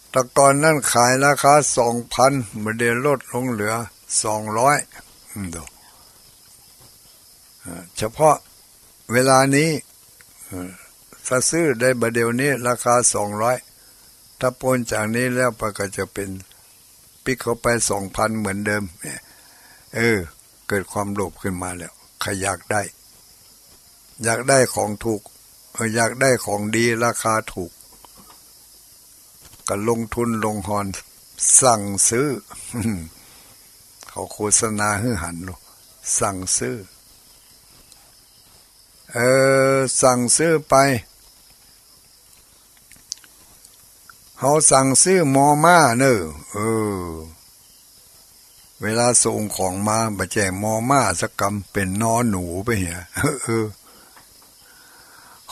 แต่ก่อนนั้นขายราคาสองพัน บ่าเดี่ยวลดลงเหลือสองร้อย อืม ดู อ่า เฉพาะเวลานี้ เอ่อ ถ้าซื้อได้บ่าเดี่ยวนี้ราคาสองร้อย ถ้าป๊นจากนี้แล้วไปก็จะเป๋น ปิ๊กเข้าไปสองพันเหมือนเดิม เนี่ย เออ เกิดความโลภขึ้นมาแล้ว ใค่อยากได้ อยากได้ของถูก เออ อยากได้ของดีราคาถูก ก็ลงทุนลงฮอนสั่งซื้อ เขาโฆษณาหื้อหันลูก สั่งซื้อ เออ สั่งซื้อไป เฮาสั่งซื้อมอม้าเน่อ เออ เวลาส่งของมา บ่ใจ้มอม้าสักกำ เป๋นนอหนูไปเหีย เออ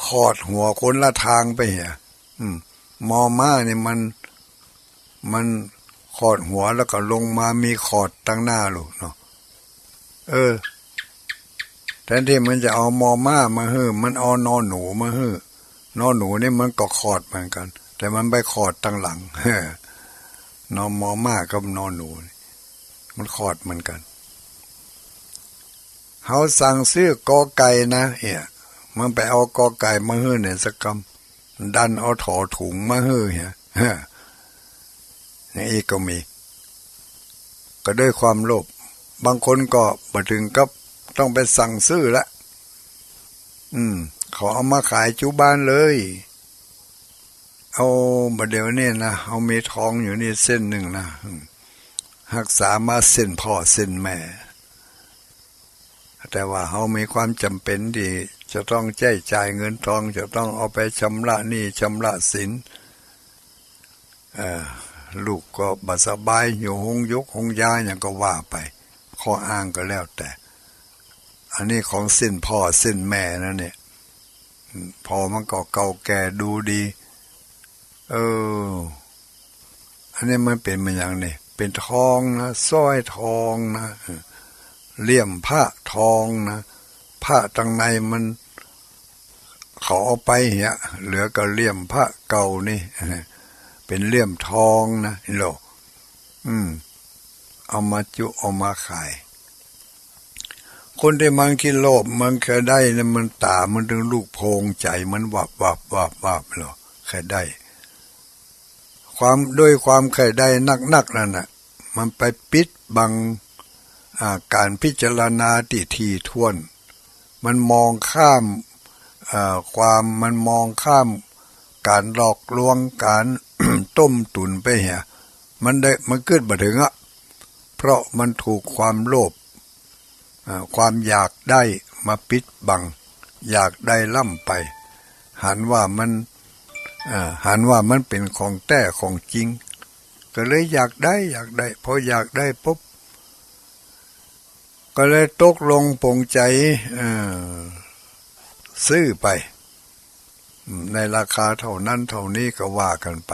ขอดหัวคนละตางไปเหีย อืม มอม้านี่มัน มันขอดหัวแล้วก็ลงมามีขอดตังหน้าลูกเนาะ เออ แทนตี้มันจะเอามอม้ามาหื้อ มันเอานอหนูมาหื้อ นอหนูนี่มันก็ขอดเหมือนกั๋น แต่มันไปขอดตังหลัง นอ มอม้ากับนอหนูนี่ มันขอดเหมือนกั๋น เฮาสั่งซื้อกอไก่นะ เหีย มันไปเอากอไก่มาหื้อเนี่ยสักกำ ดันเอาถอถุงมาหื้อเหีย อย่างอี้ก็มี ก็ด้วยความโลภ บางคนก็บ่เถิงกับต้องไปสั่งซื้อละ อืม เขาเอามาขายจุบ้านเลย เอา บ่าเดี่ยวนี้นะ เฮามีทองอยู่นี่เส้นนึ่งนะ อืม ฮักษามาเส้นพ่อเส้นแม่ แต่ว่าเฮามีความจ๋ำเป๋นตี้จะต้องใจ๊จ่ายเงินทอง จะต้องเอาไปชำระหนี้ชำระสิน เอ่อ ลูกก็บ่สบาย อยู่โฮงยกโฮงยาหยังก็ว่าไป ข้ออ้างก็แล้วแต่ อันนี้ของเส้นพ่อเส้นแม่นะเนี่ย พ่อมันก็เก่าแก่ดูดี เออ อันนี้มันเป๋นเหมือนหยังนี่ เป๋นทองนะ สร้อยทองนะ เออ เหลี่ยมพระทองนะ พระตังในมัน เขาเอาไปเหีย เหลือก็เหลี่ยมพระเก่านี่ เป๋นเหลี่ยมทองนะ นี่โล อืม เอามาจุ เอามาขาย คนตี้มันขี้โลภ มันใค่ได้เนี่ย มันต๋ามันเถิงลูกโพง ใจ๋มันวับวับวับวับ เหรอ ใค่ได้ ความ ด้วยความใค่ได้นักๆ นั่นน่ะ มันไปปิดบัง อ่า ก๋านพิจารณาตี้ถี่ถ้วน มันมองข้าม เอ่อ ความ มันมองข้ามก๋านหลอกลวง ก๋าน ต้มตุ๋นไปเหีย มันได้ มันกึ๊ดบ่เถิงอะ เพราะมันถูกความโลภ อ่า ความอยากได้มาปิดบัง อยากได้ล้ำไป หันว่ามัน อ่า หันว่ามันเป๋นของแต๊ของจริง ก็เลยอยากได้ อยากได้ พออยากได้ปุ๊บ ก็เลยตกลงปลงใจ๋ เอ่อ ซื้อไป อืม ในราคาเท่านั้นเท่านี้ก็ว่ากั๋นไป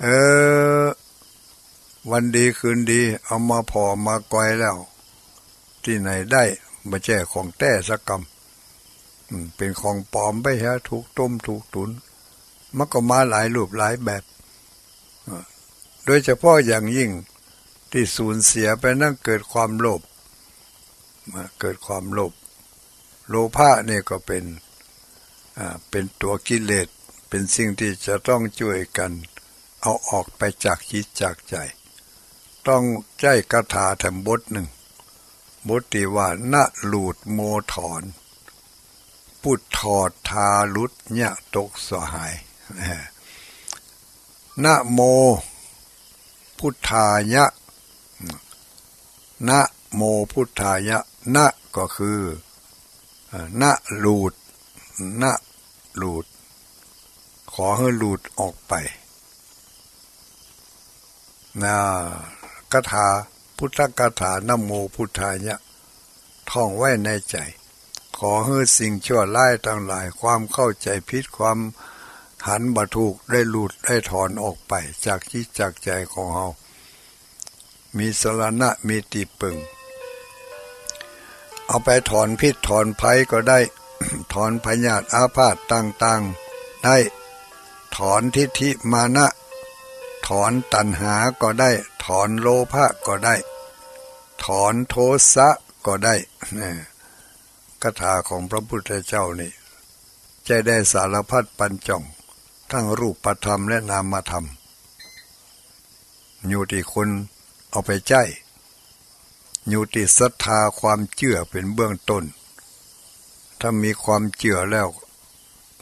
เออ วันดีคืนดี เอามาผ่อมาแกวแล้ว ตี้ไหนได้ บ่ใจ้ของแต๊สักกำ อืม เป๋นของปลอมไปเหีย ถูกต้มถูกตุ๋น มันก็มาหลายรูปหลายแบบ อ่า โดยเฉพาะอย่างยิ่งตี้สูญเสียไปนั้นเกิดความโลภ อ่า เกิดความโลภ โลภะนี่ก็เป๋น อ่า เป๋นตั๋วกิเลส เป๋นสิ่งตี้จะต้องจ้วยกั๋นเอาออกไปจากจิตจากใจ๋ ต้องใจ๊คาถาแถมบทนึ่ง บทตี้ว่า นะหลูดโมถอน ปุทธอดทาหลุด ยะตกสหาย นะโม พุทธายะ นะโม พุทธายะ นะ ก็คือ เอ่อ นะหลูด นะหลูด ขอหื้อหลุดออกไป นะ คาถา พุทธคาถา นะโม พุทธายะ ท่องไว้ในใจ๋ ขอหื้อสิ่งชั่วร้ายตังหลาย ความเข้าใจ๋ผิด ความหันบ่ถูก ได้หลุด ได้ถอนออกไป จากจิตจากใจ๋ของเฮา มีสรณะ มีตี้เปิ่ง เอาไปถอนพิษถอนภัยก็ได้ ถอนพยาธิอาพาธต่างๆ ได้ ถอนทิฏฐิมานะ ถอนตัณหาก็ได้ ถอนโลภะก็ได้ ถอนโทสะก็ได้ เนี่ย คาถาของพระพุทธเจ้านี่ ใจ๊ได้สารพัดปัญจ๋อง ทั้งรูปธรรมและนามธรรม อยู่ตี้คนเอาไปใจ๊ อยู่ตี้ศรัทธาความเจื้อเป๋นเบื้องต้น ถ้ามีความเจื้อแล้ว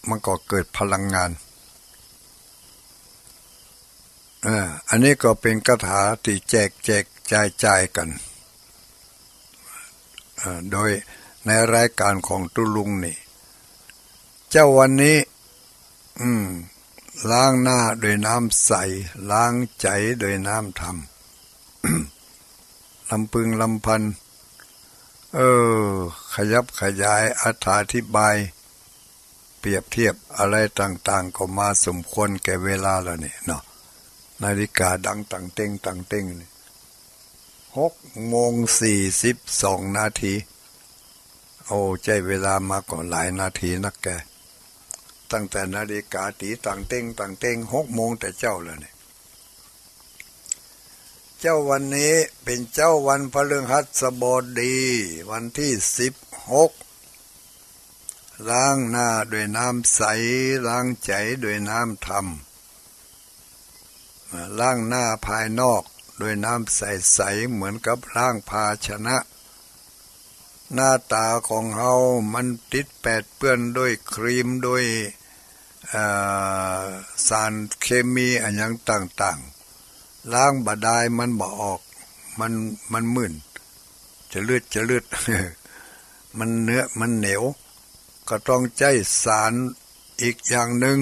มันก็เกิดพลังงาน เออ อันนี้ก็เป๋นคาถาตี้แจกแจกจ่ายจ่ายกั๋น เออ โดยในรายก๋านของตุ๊ลุงนี่ เจ๊าวันนี้ อืม ล้างหน้าด้วยน้ำใส ล้างใจ๋ด้วยน้ำธรรม ลำพึงลำพัน เออ ขยับขยาย อธิบาย เปรียบเทียบอะไรต่างๆ ก็มาสมควรแก่เวลาแล้วนี่เนาะ นาฬิกาดังตังเต็งตังเต็งนี่ หกโมงสี่สิบสองนาที โอ้ ใจ๊เวลามาก็หลายนาทีนักแก ตั้งแต่นาฬิกาตี๋ตังเต็งตังเต็ง หกโมงแต่เจ๊าแล้วนี่ เจ๊าวันนี้เป๋นเจ๊าวันพฤหัสบดี วันตี้สิบหก ล้างหน้าด้วยน้ำใส ล้างใจ๋ด้วยน้ำธรรม ล้างหน้าภายนอกด้วยน้ำใสๆ เหมือนกับล้างภาชนะ หน้าต๋าของเฮามันติดแปดเปื้อนด้วยครีม ด้วย เอ่อ สารเคมีอะหยังต่างๆ ล้างบ่ดายมันบ่ออก มัน มันมื่น จะลืด จะลืด มันเนื้อ มันเหนียว ก็ต้องใจ๊สารอีกอย่างนึ่ง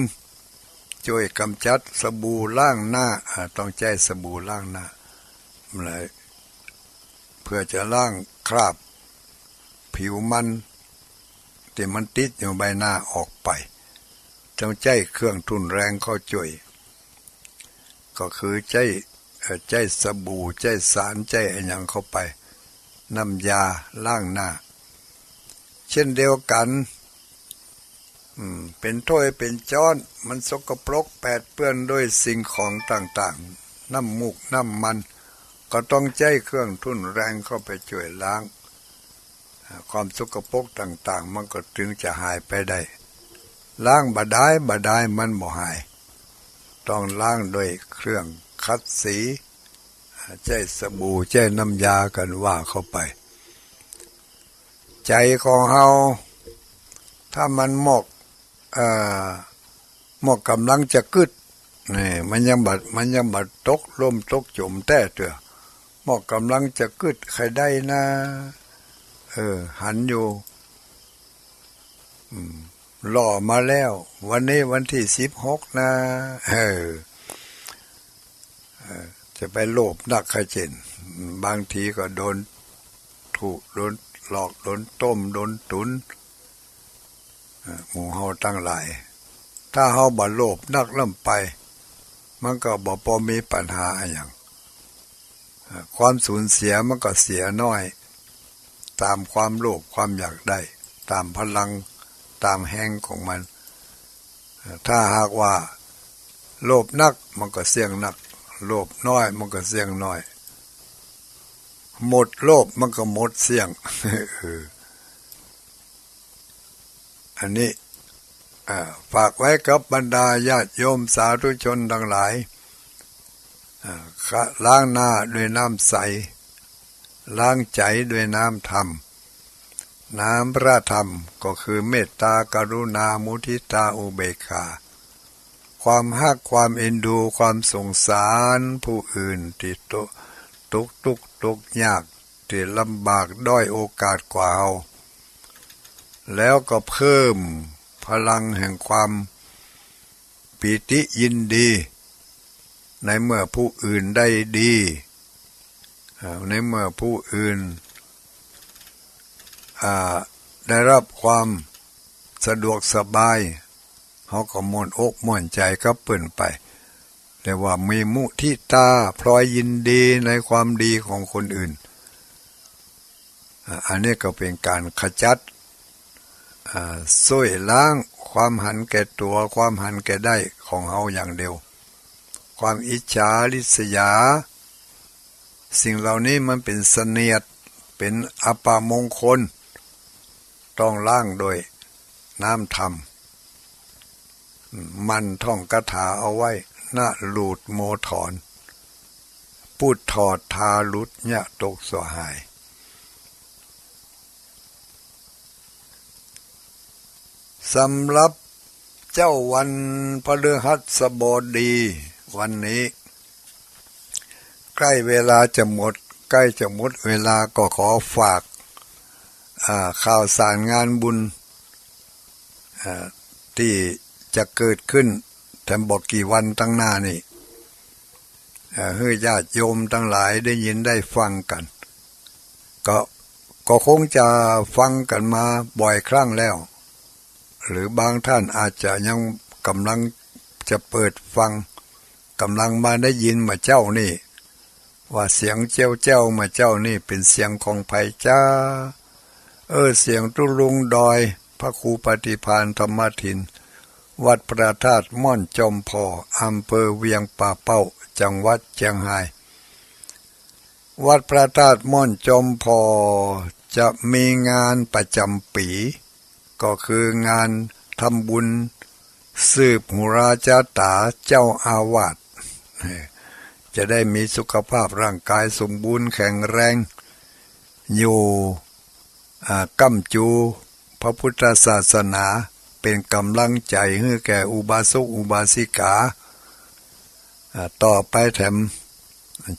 จ้วยก๋ำจัด สบู่ล้างหน้า อ่า ต้องใจ๊สบู่ล้างหน้า มันเลย เปื้อจะล้างคราบผิวมันตี้มันติดอยู่ใบหน้าออกไป ต้องใจ๊เครื่องทุ่นแรงเข้าจ้วย ก็คือใจ๊ เอ่อ ใจ๊สบู่ ใจ๊สาร ใจ๊อะหยังเข้าไป น้ำยาล้างหน้า เช่นเดียวกั๋น อืม เป๋นถ้วยเป๋นจ๊อน มันสกปรกแปดเปื้อนด้วยสิ่งของต่างๆ น้ำมูกน้ำมัน ก็ต้องใจ๊เครื่องทุ่นแรงเข้าไปจ้วยล้าง อ่า ความสกปรกต่างๆ มันก็ถึงจะหายไปได้ ล้างบ่ดาย บ่ดายมันบ่หาย ต้องล้างด้วยเครื่องขัดสี อ่า ใจ๊สบู่ ใจ๊น้ำยากั๋นว่าเข้าไป ใจ๋ของเฮา ถ้ามันหมด เอ่อ หมดก๋ำลังจะกึ๊ด นี่ มันยังบ่ มันยังบ่ตกล่มตกจ๋มแต๊เตื้อ หมดก๋ำลังจะกึ๊ด ใค่ได้นา เออ หันอยู่ อืม ล่อมาแล้ว วันนี้วันตี้สิบหกนา เออ เอ่อ จะไปโลภนักใค่เจ้น บางทีก็โดนถูก โดนหลอก โดนต้ม โดนตุ๋น เอ่อ หมู่เฮาตังหลาย ถ้าเฮาบ่โลภนักล้ำไป มันก็บ่ปอมีปัญหาอะหยัง เอ่อ ความสูญเสียมันก็เสียน้อย ต๋ามความโลภความอยากได้ ต๋ามพลัง ต๋ามแฮงของมัน ถ้าหากว่าโลภนักมันก็เสี้ยงนัก โลภน้อยมันก็เสี้ยงน้อย หมดโลภมันก็หมดเสี้ยง เออ อันนี้ อ่า ฝากไว้กับบรรดาญาติโยมสาธุชนตังหลาย อ่า ล้างหน้าด้วยน้ำใส ล้างใจ๋ด้วยน้ำธรรม น้ำพระธรรมก็คือเมตตา กรุณา มุทิตา อุเบกขา ความฮัก ความเอ็นดู ความสงสารผู้อื่นตี้ตก ตกตุ๊กข์ตกยาก ตี้ลำบากด้อยโอกาสกว่าเฮา แล้วก็เพิ่มพลังแห่งความปีติยินดี ในเมื่อผู้อื่นได้ดี เอ่อ ในเมื่อผู้อื่น อ่า ได้ฮับความสะดวกสบาย เฮาก็ม่วนอกม่วนใจ๋กับเปิ้นไป เรียกว่ามีมุทิตา พลอยยินดีในความดีของคนอื่น อ่า อันนี้ก็เป๋นก๋านขจัด อ่า ซ่วยล้างความหันแก่ตั๋ว ความหันแก่ได้ของเฮาอย่างเดียว ความอิจฉาริษยา สิ่งเหล่านี้มันเป๋นเสนียด เป๋นอัปมงคล ต้องล้างด้วยน้ำธรรม หมั่นท่องคาถาเอาไว้ นะหลูดโมถอน ปุถอดทาหลุด ญะตกสวหาย สำหรับ เจ๊าวันพฤหัสบดี วันนี้ ใก้เวลาจะหมด ใก้จะหมดเวลา ก็ขอฝาก อ่า ข่าวสารงานบุญ อ่า ตี้จะเกิดขึ้นแถมบ่กี่วันตังหน้านี่ อ่า หื้อญาติโยมตังหลายได้ยินได้ฟังกั๋น ก็ ก็คงจะฟังกั๋นมาบ่อยครั้งแล้ว หรือบางท่านอาจจะยังก่ำลังจะเปิดฟัง ก่ำลังมาได้ยินเมื่อเจ๊านี่ ว่าเสียงแจ๊วๆ เมื่อเจ๊านี่เป๋นเสียงของใผจ๊ะ เออ เสียงตุ๊ลุงดอย พระครูปฏิภาณธรรมถิน วัดพระธาตุม่อนจอมผ่อ อำเภอเวียงป่าเป้า จังหวัดเจียงฮาย วัดพระธาตุม่อนจอมผ่อจะมีงานประจ๋ำปี๋ ก็คืองานทำบุญสืบหุราชะต๋าเจ้าอาวาส จะได้มีสุขภาพร่างกายสมบูรณ์แข็งแรง อยู่ อ่า ก้ำจูพระพุทธศาสนา เป๋นก่ำลังใจ๋หื้อแก่อุบาสกอุบาสิกา อ่า ต่อไปแถม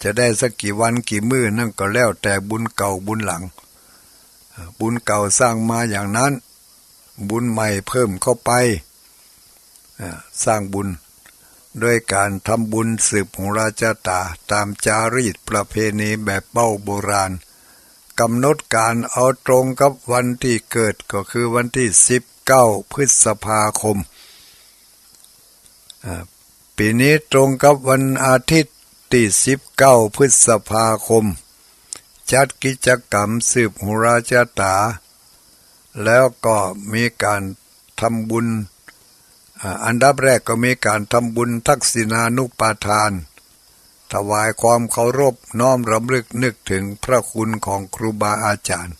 จะได้สักกี่วันกี่มื้อนั่นก็แล้วแต่บุญเก่าบุญหลัง อ่า บุญเก่าสร้างมาอย่างนั้น บุญใหม่เพิ่มเข้าไป อ่า สร้างบุญ โดยก๋านทำบุญสืบหุราชะต๋า ต๋ามจารีตประเพณีแบบเบ้าโบราณ ก๋ำหนดก๋านเอาตรงกับวันตี้เกิด ก็คือวันตี้สิบเก้าพฤษภาคม อ่า ปี๋นี้ตรงกับวันอาทิตย์ตี้สิบเก้าพฤษภาคม จัดกิจกรรมสืบหุราชะต๋า แล้วก็มีก๋านทำบุญ อ่า อันดับแรกก็มีก๋านทำบุญทักษิณานุปาทาน ถวายความเคารพน้อมรำลึกนึกถึงพระคุณของครูบาอาจ๋ารย์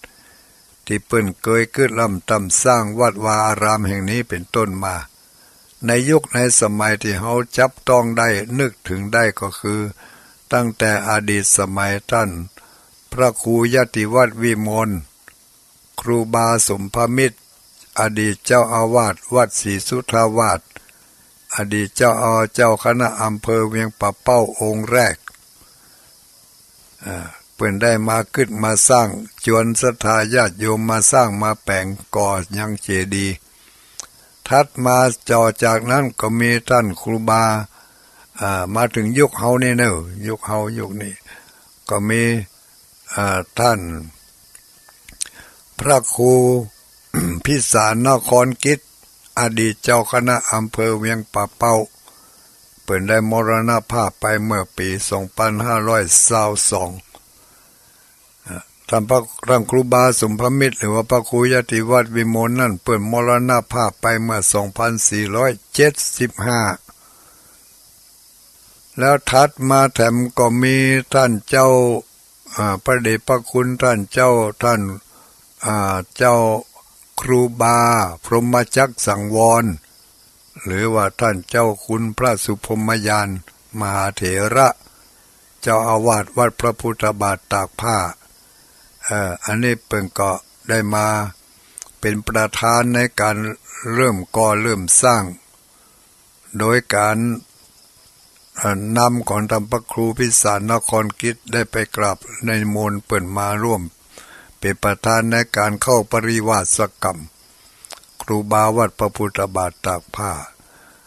ตี้เปิ้นเกยกึ๊ดล้ำตำสร้างวัดวาอารามแห่งนี้เป๋นต้นมา ในยุคในสมัยตี้เฮาจับต้องได้นึกถึงได้ก็คือ ตั้งแต่อดีตสมัยต้านพระครูยติวัฒน์วิมล ครูบาสมภมิตร อดีตเจ้าอาวาสวัดศรีสุทธาวาส อดีตเจ้าอา- เจ้าคณะอำเภอเวียงป่าเป้าองค์แรก อ่า เปิ้นได้มากึ๊ดมาสร้าง จวนศรัทธาญาติโยมมาสร้างมาแป๋งก่อยังเจดีย์ ถัดมาต่อจากนั้นก็มีต้านครูบา อ่า มาเถิงยุคเฮานี่เน่อ ยุคเฮายุคนี้ ก็มี อ่า ต้านพระครู พิสารนครกิจ อดีตเจ้าคณะอำเภอเวียงป่าเป้า เปิ้นได้มรณภาพไปเมื่อปี๋สองปันห้าร้อยซาวสอง อ่า ต้านพระ- ต้านครูบาสมภมิตร หรือว่าพระครูยติวัฒน์วิมลนั้น เปิ้นมรณภาพไปเมื่อสองปันสี่ร้อยเจ็ดสิบห้า แล้วถัดมาแถมก็มีต้านเจ้า อ่า พระเดชพระคุณต้านเจ้า ต้าน อ่า เจ้าครูบาพรหมจักรสังวร หรือว่าต้านเจ้าคุณพระสุพรหมญาณมหาเถระ เจ้าอาวาสวัดพระพุทธบาทตากผ้า เอ่อ อันนี้เปิ้นก็ได้มาเป๋นประธานในก๋านเริ่มก่อเริ่มสร้าง โดยก๋าน เอ่อ นำของต้านพระครูพิสารนครกิจได้ไปกราบนิมนต์เปิ้นมาร่วมเป๋นประธานในก๋านเข้าปริวาสกรรม ครูบาวัดพระพุทธบาทตากผ้า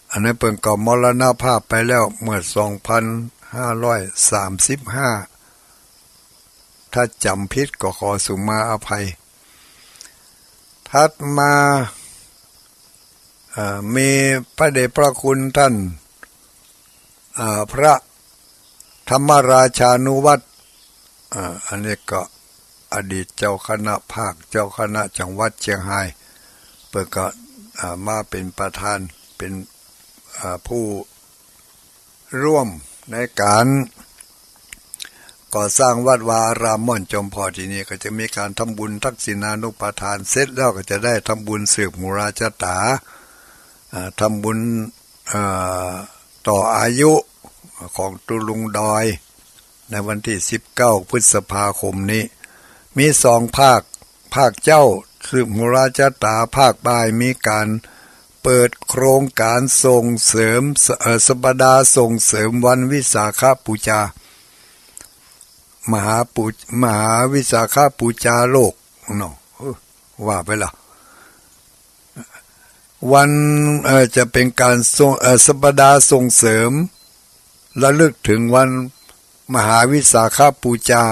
อันนั้นเปิ้นก็มรณภาพไปแล้วเมื่อสองปันห้าร้อยสามสิบห้า ถ้าจ๋ำผิดก็ขอสุมาอภัย ถัดมา เอ่อ มีพระเดชพระคุณต้าน เอ่อ พระธรรมราชานุวัฒน์ เอ่อ อันนี้ก็อดีตเจ้าคณะภาค เจ้าคณะจังหวัดเจียงฮาย เปิ้นก็ เอ่อ มาเป๋นประธาน เป๋น เอ่อ ผู้ ร่วมในก๋านก่อสร้างวัดวาอารามม่อนจอมผ่อตี้นี่ ก็จะมีก๋านทำบุญทักษิณานุปาทาน เสร็จแล้วก็จะได้ทำบุญสืบหุราชะต๋า อ่า ทำบุญ อ่า ต่ออายุของตุ๊ลุงดอย ในวันตี้สิบเก้าพฤษภาคมนี้ มีสองภาค ภาคเจ๊าสืบหุราชะต๋า ภาคบ่ายมีก๋าน เปิดโครงก๋านส่งเสริม เอ่อ สัปดาห์ส่งเสริมวันวิสาขบูชา มหาปู มหาวิสาขบูชาโลกเนาะ เออ ว่าไปละ วัน เอ่อ จะเป๋นก๋านส่ง เอ่อ สัปดาห์ส่งเสริม ระลึกเถิงวันมหาวิสาขบูชา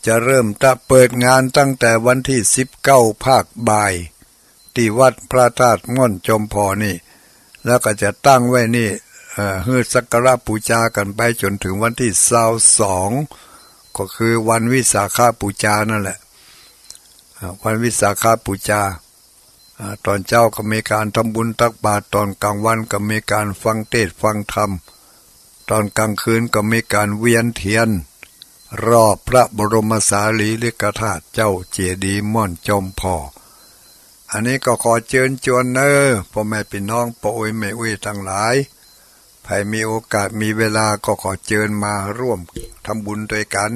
จะเริ่มตะ เปิดงานตั้งแต่วันตี้สิบเก้าภาคบ่าย ตี้วัดพระธาตุม่อนจอมผ่อนี่ แล้วก็จะตั้งไว้นี่ เอ่อ หื้อสักการะบูชากั๋นไปจ๋นเถิงวันตี้ซาวสอง ก็คือวันวิสาขบูชานั่นแหละ อ่า วันวิสาขบูชา อ่า ต๋อนเจ๊าก็มีก๋านทำบุญตักบาตร ต๋อนก๋างวันก็มีก๋านฟังเตสน์ฟังธรรม ต๋อนก๋างคืนก็มีก๋านเวียนเตียน รอบพระบรมสารีริกธาตุ เจ้าเจดีย์ม่อนจอมผ่อ อันนี้ก็ขอเจิญจวนเน่อ ป้อแม่ปี้น้อง ป้ออุ๊ยแม่อุ๊ยตังหลาย ใผมีโอกาสมีเวลาก็ขอเจิญมาร่วมทำบุญตวยกั๋น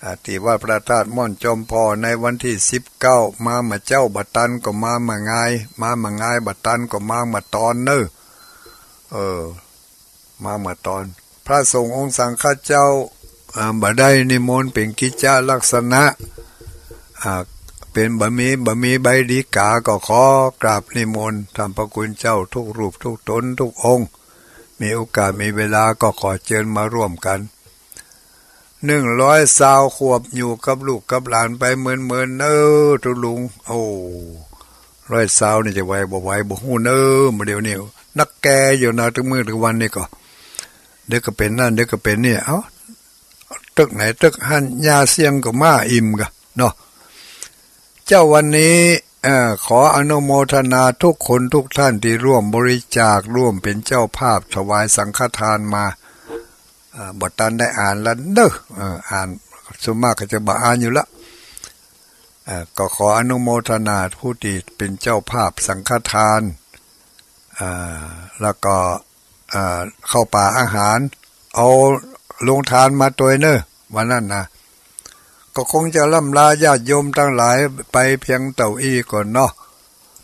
อ่า ตี้วัดพระธาตุม่อนจอมผ่อในวันตี้สิบเก้า มาเมื่อเจ๊าบ่ตันก็มาเมื่องาย มาเมื่องายบ่ตันก็มาเมื่อตอนเน่อ เออ มาเมื่อตอน พระสงฆ์องค์สังฆเจ้า อ่า บ่ได้นิมนต์เป๋นกิจจลักษณะ อ่า เป๋นบ่มี บ่มีใบดีกาก็ขอกราบนิมนต์ต้านพระคุณเจ้ากู้รูปกู้ต๋นกู้องค์ มีโอกาสมีเวลาก็ขอเจิญมาร่วมกั๋น นึ่งร้อยซาวขวบอยู่กับลูกกับหลานไปเมินๆ เน่อตุ๊ลุง โอ้ ร้อยซาวนี่จะไหวบ่ไหวบ่ฮู้เน่อ บ่าเดี่ยวนี้นักแก่อยู่นะ ตึงมื้อตึงวันนี่ก็ เดี๋ยวก็เป๋นนั่น เดี๋ยวก็เป๋นนี่ เอ้า ตึกไหนตึกหั้น ยาเสี้ยงก็มาอิ่มกะเนาะ เจ้าวันนี้ เอ่อ ขออนุโมทนากู้คนกู้ต้านตี้ร่วมบริจาค ร่วมเป๋นเจ้าภาพถวายสังฆทานมา อ่า บ่ตันได้อ่านละเน่อ เอ่อ อ่าน ส่วนมากก็จะบ่อ่านอยู่ละ อ่า ก็ขออนุโมทนาผู้ตี้เป๋นเจ้าภาพสังฆทาน อ่า แล้วก็ อ่า ข้าวป๋าอาหาร เอาโฮงตานมาตวยเน่อ วันนั้นนะ ก็คงจะร่ำลาญาติโยมตังหลายไปเปียงเต้าอี้ก่อนเนาะ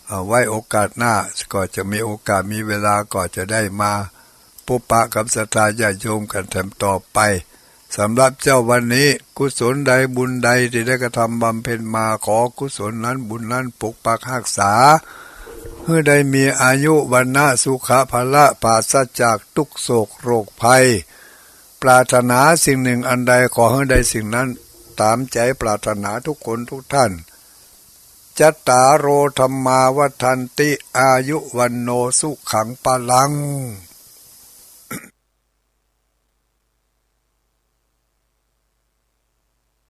เอาไว้โอกาสหน้า ก็จะมีโอกาสมีเวลาก็จะได้มา ปบปะกับศรัทธาญาติโยมกั๋นแถมต่อไป สำหรับเจ้าวันนี้ กุศลใดบุญใดตี้ได้กระทำบำเพ็ญมา ขอกุศลนั้นบุญนั้นปกปักฮักษา หื้อได้มีอายุวรรณะสุขะพละ ปราศจากตุ๊กข์โศกโรคภัย ปรารถนาสิ่งหนึ่งอันใดขอหื้อได้สิ่งนั้นต๋ามใจ๋ปรารถนากู้คนกู้ต้าน จัตตาโร ธัมมา วัฑฒันติ อายุ วัณโณ สุขัง พลัง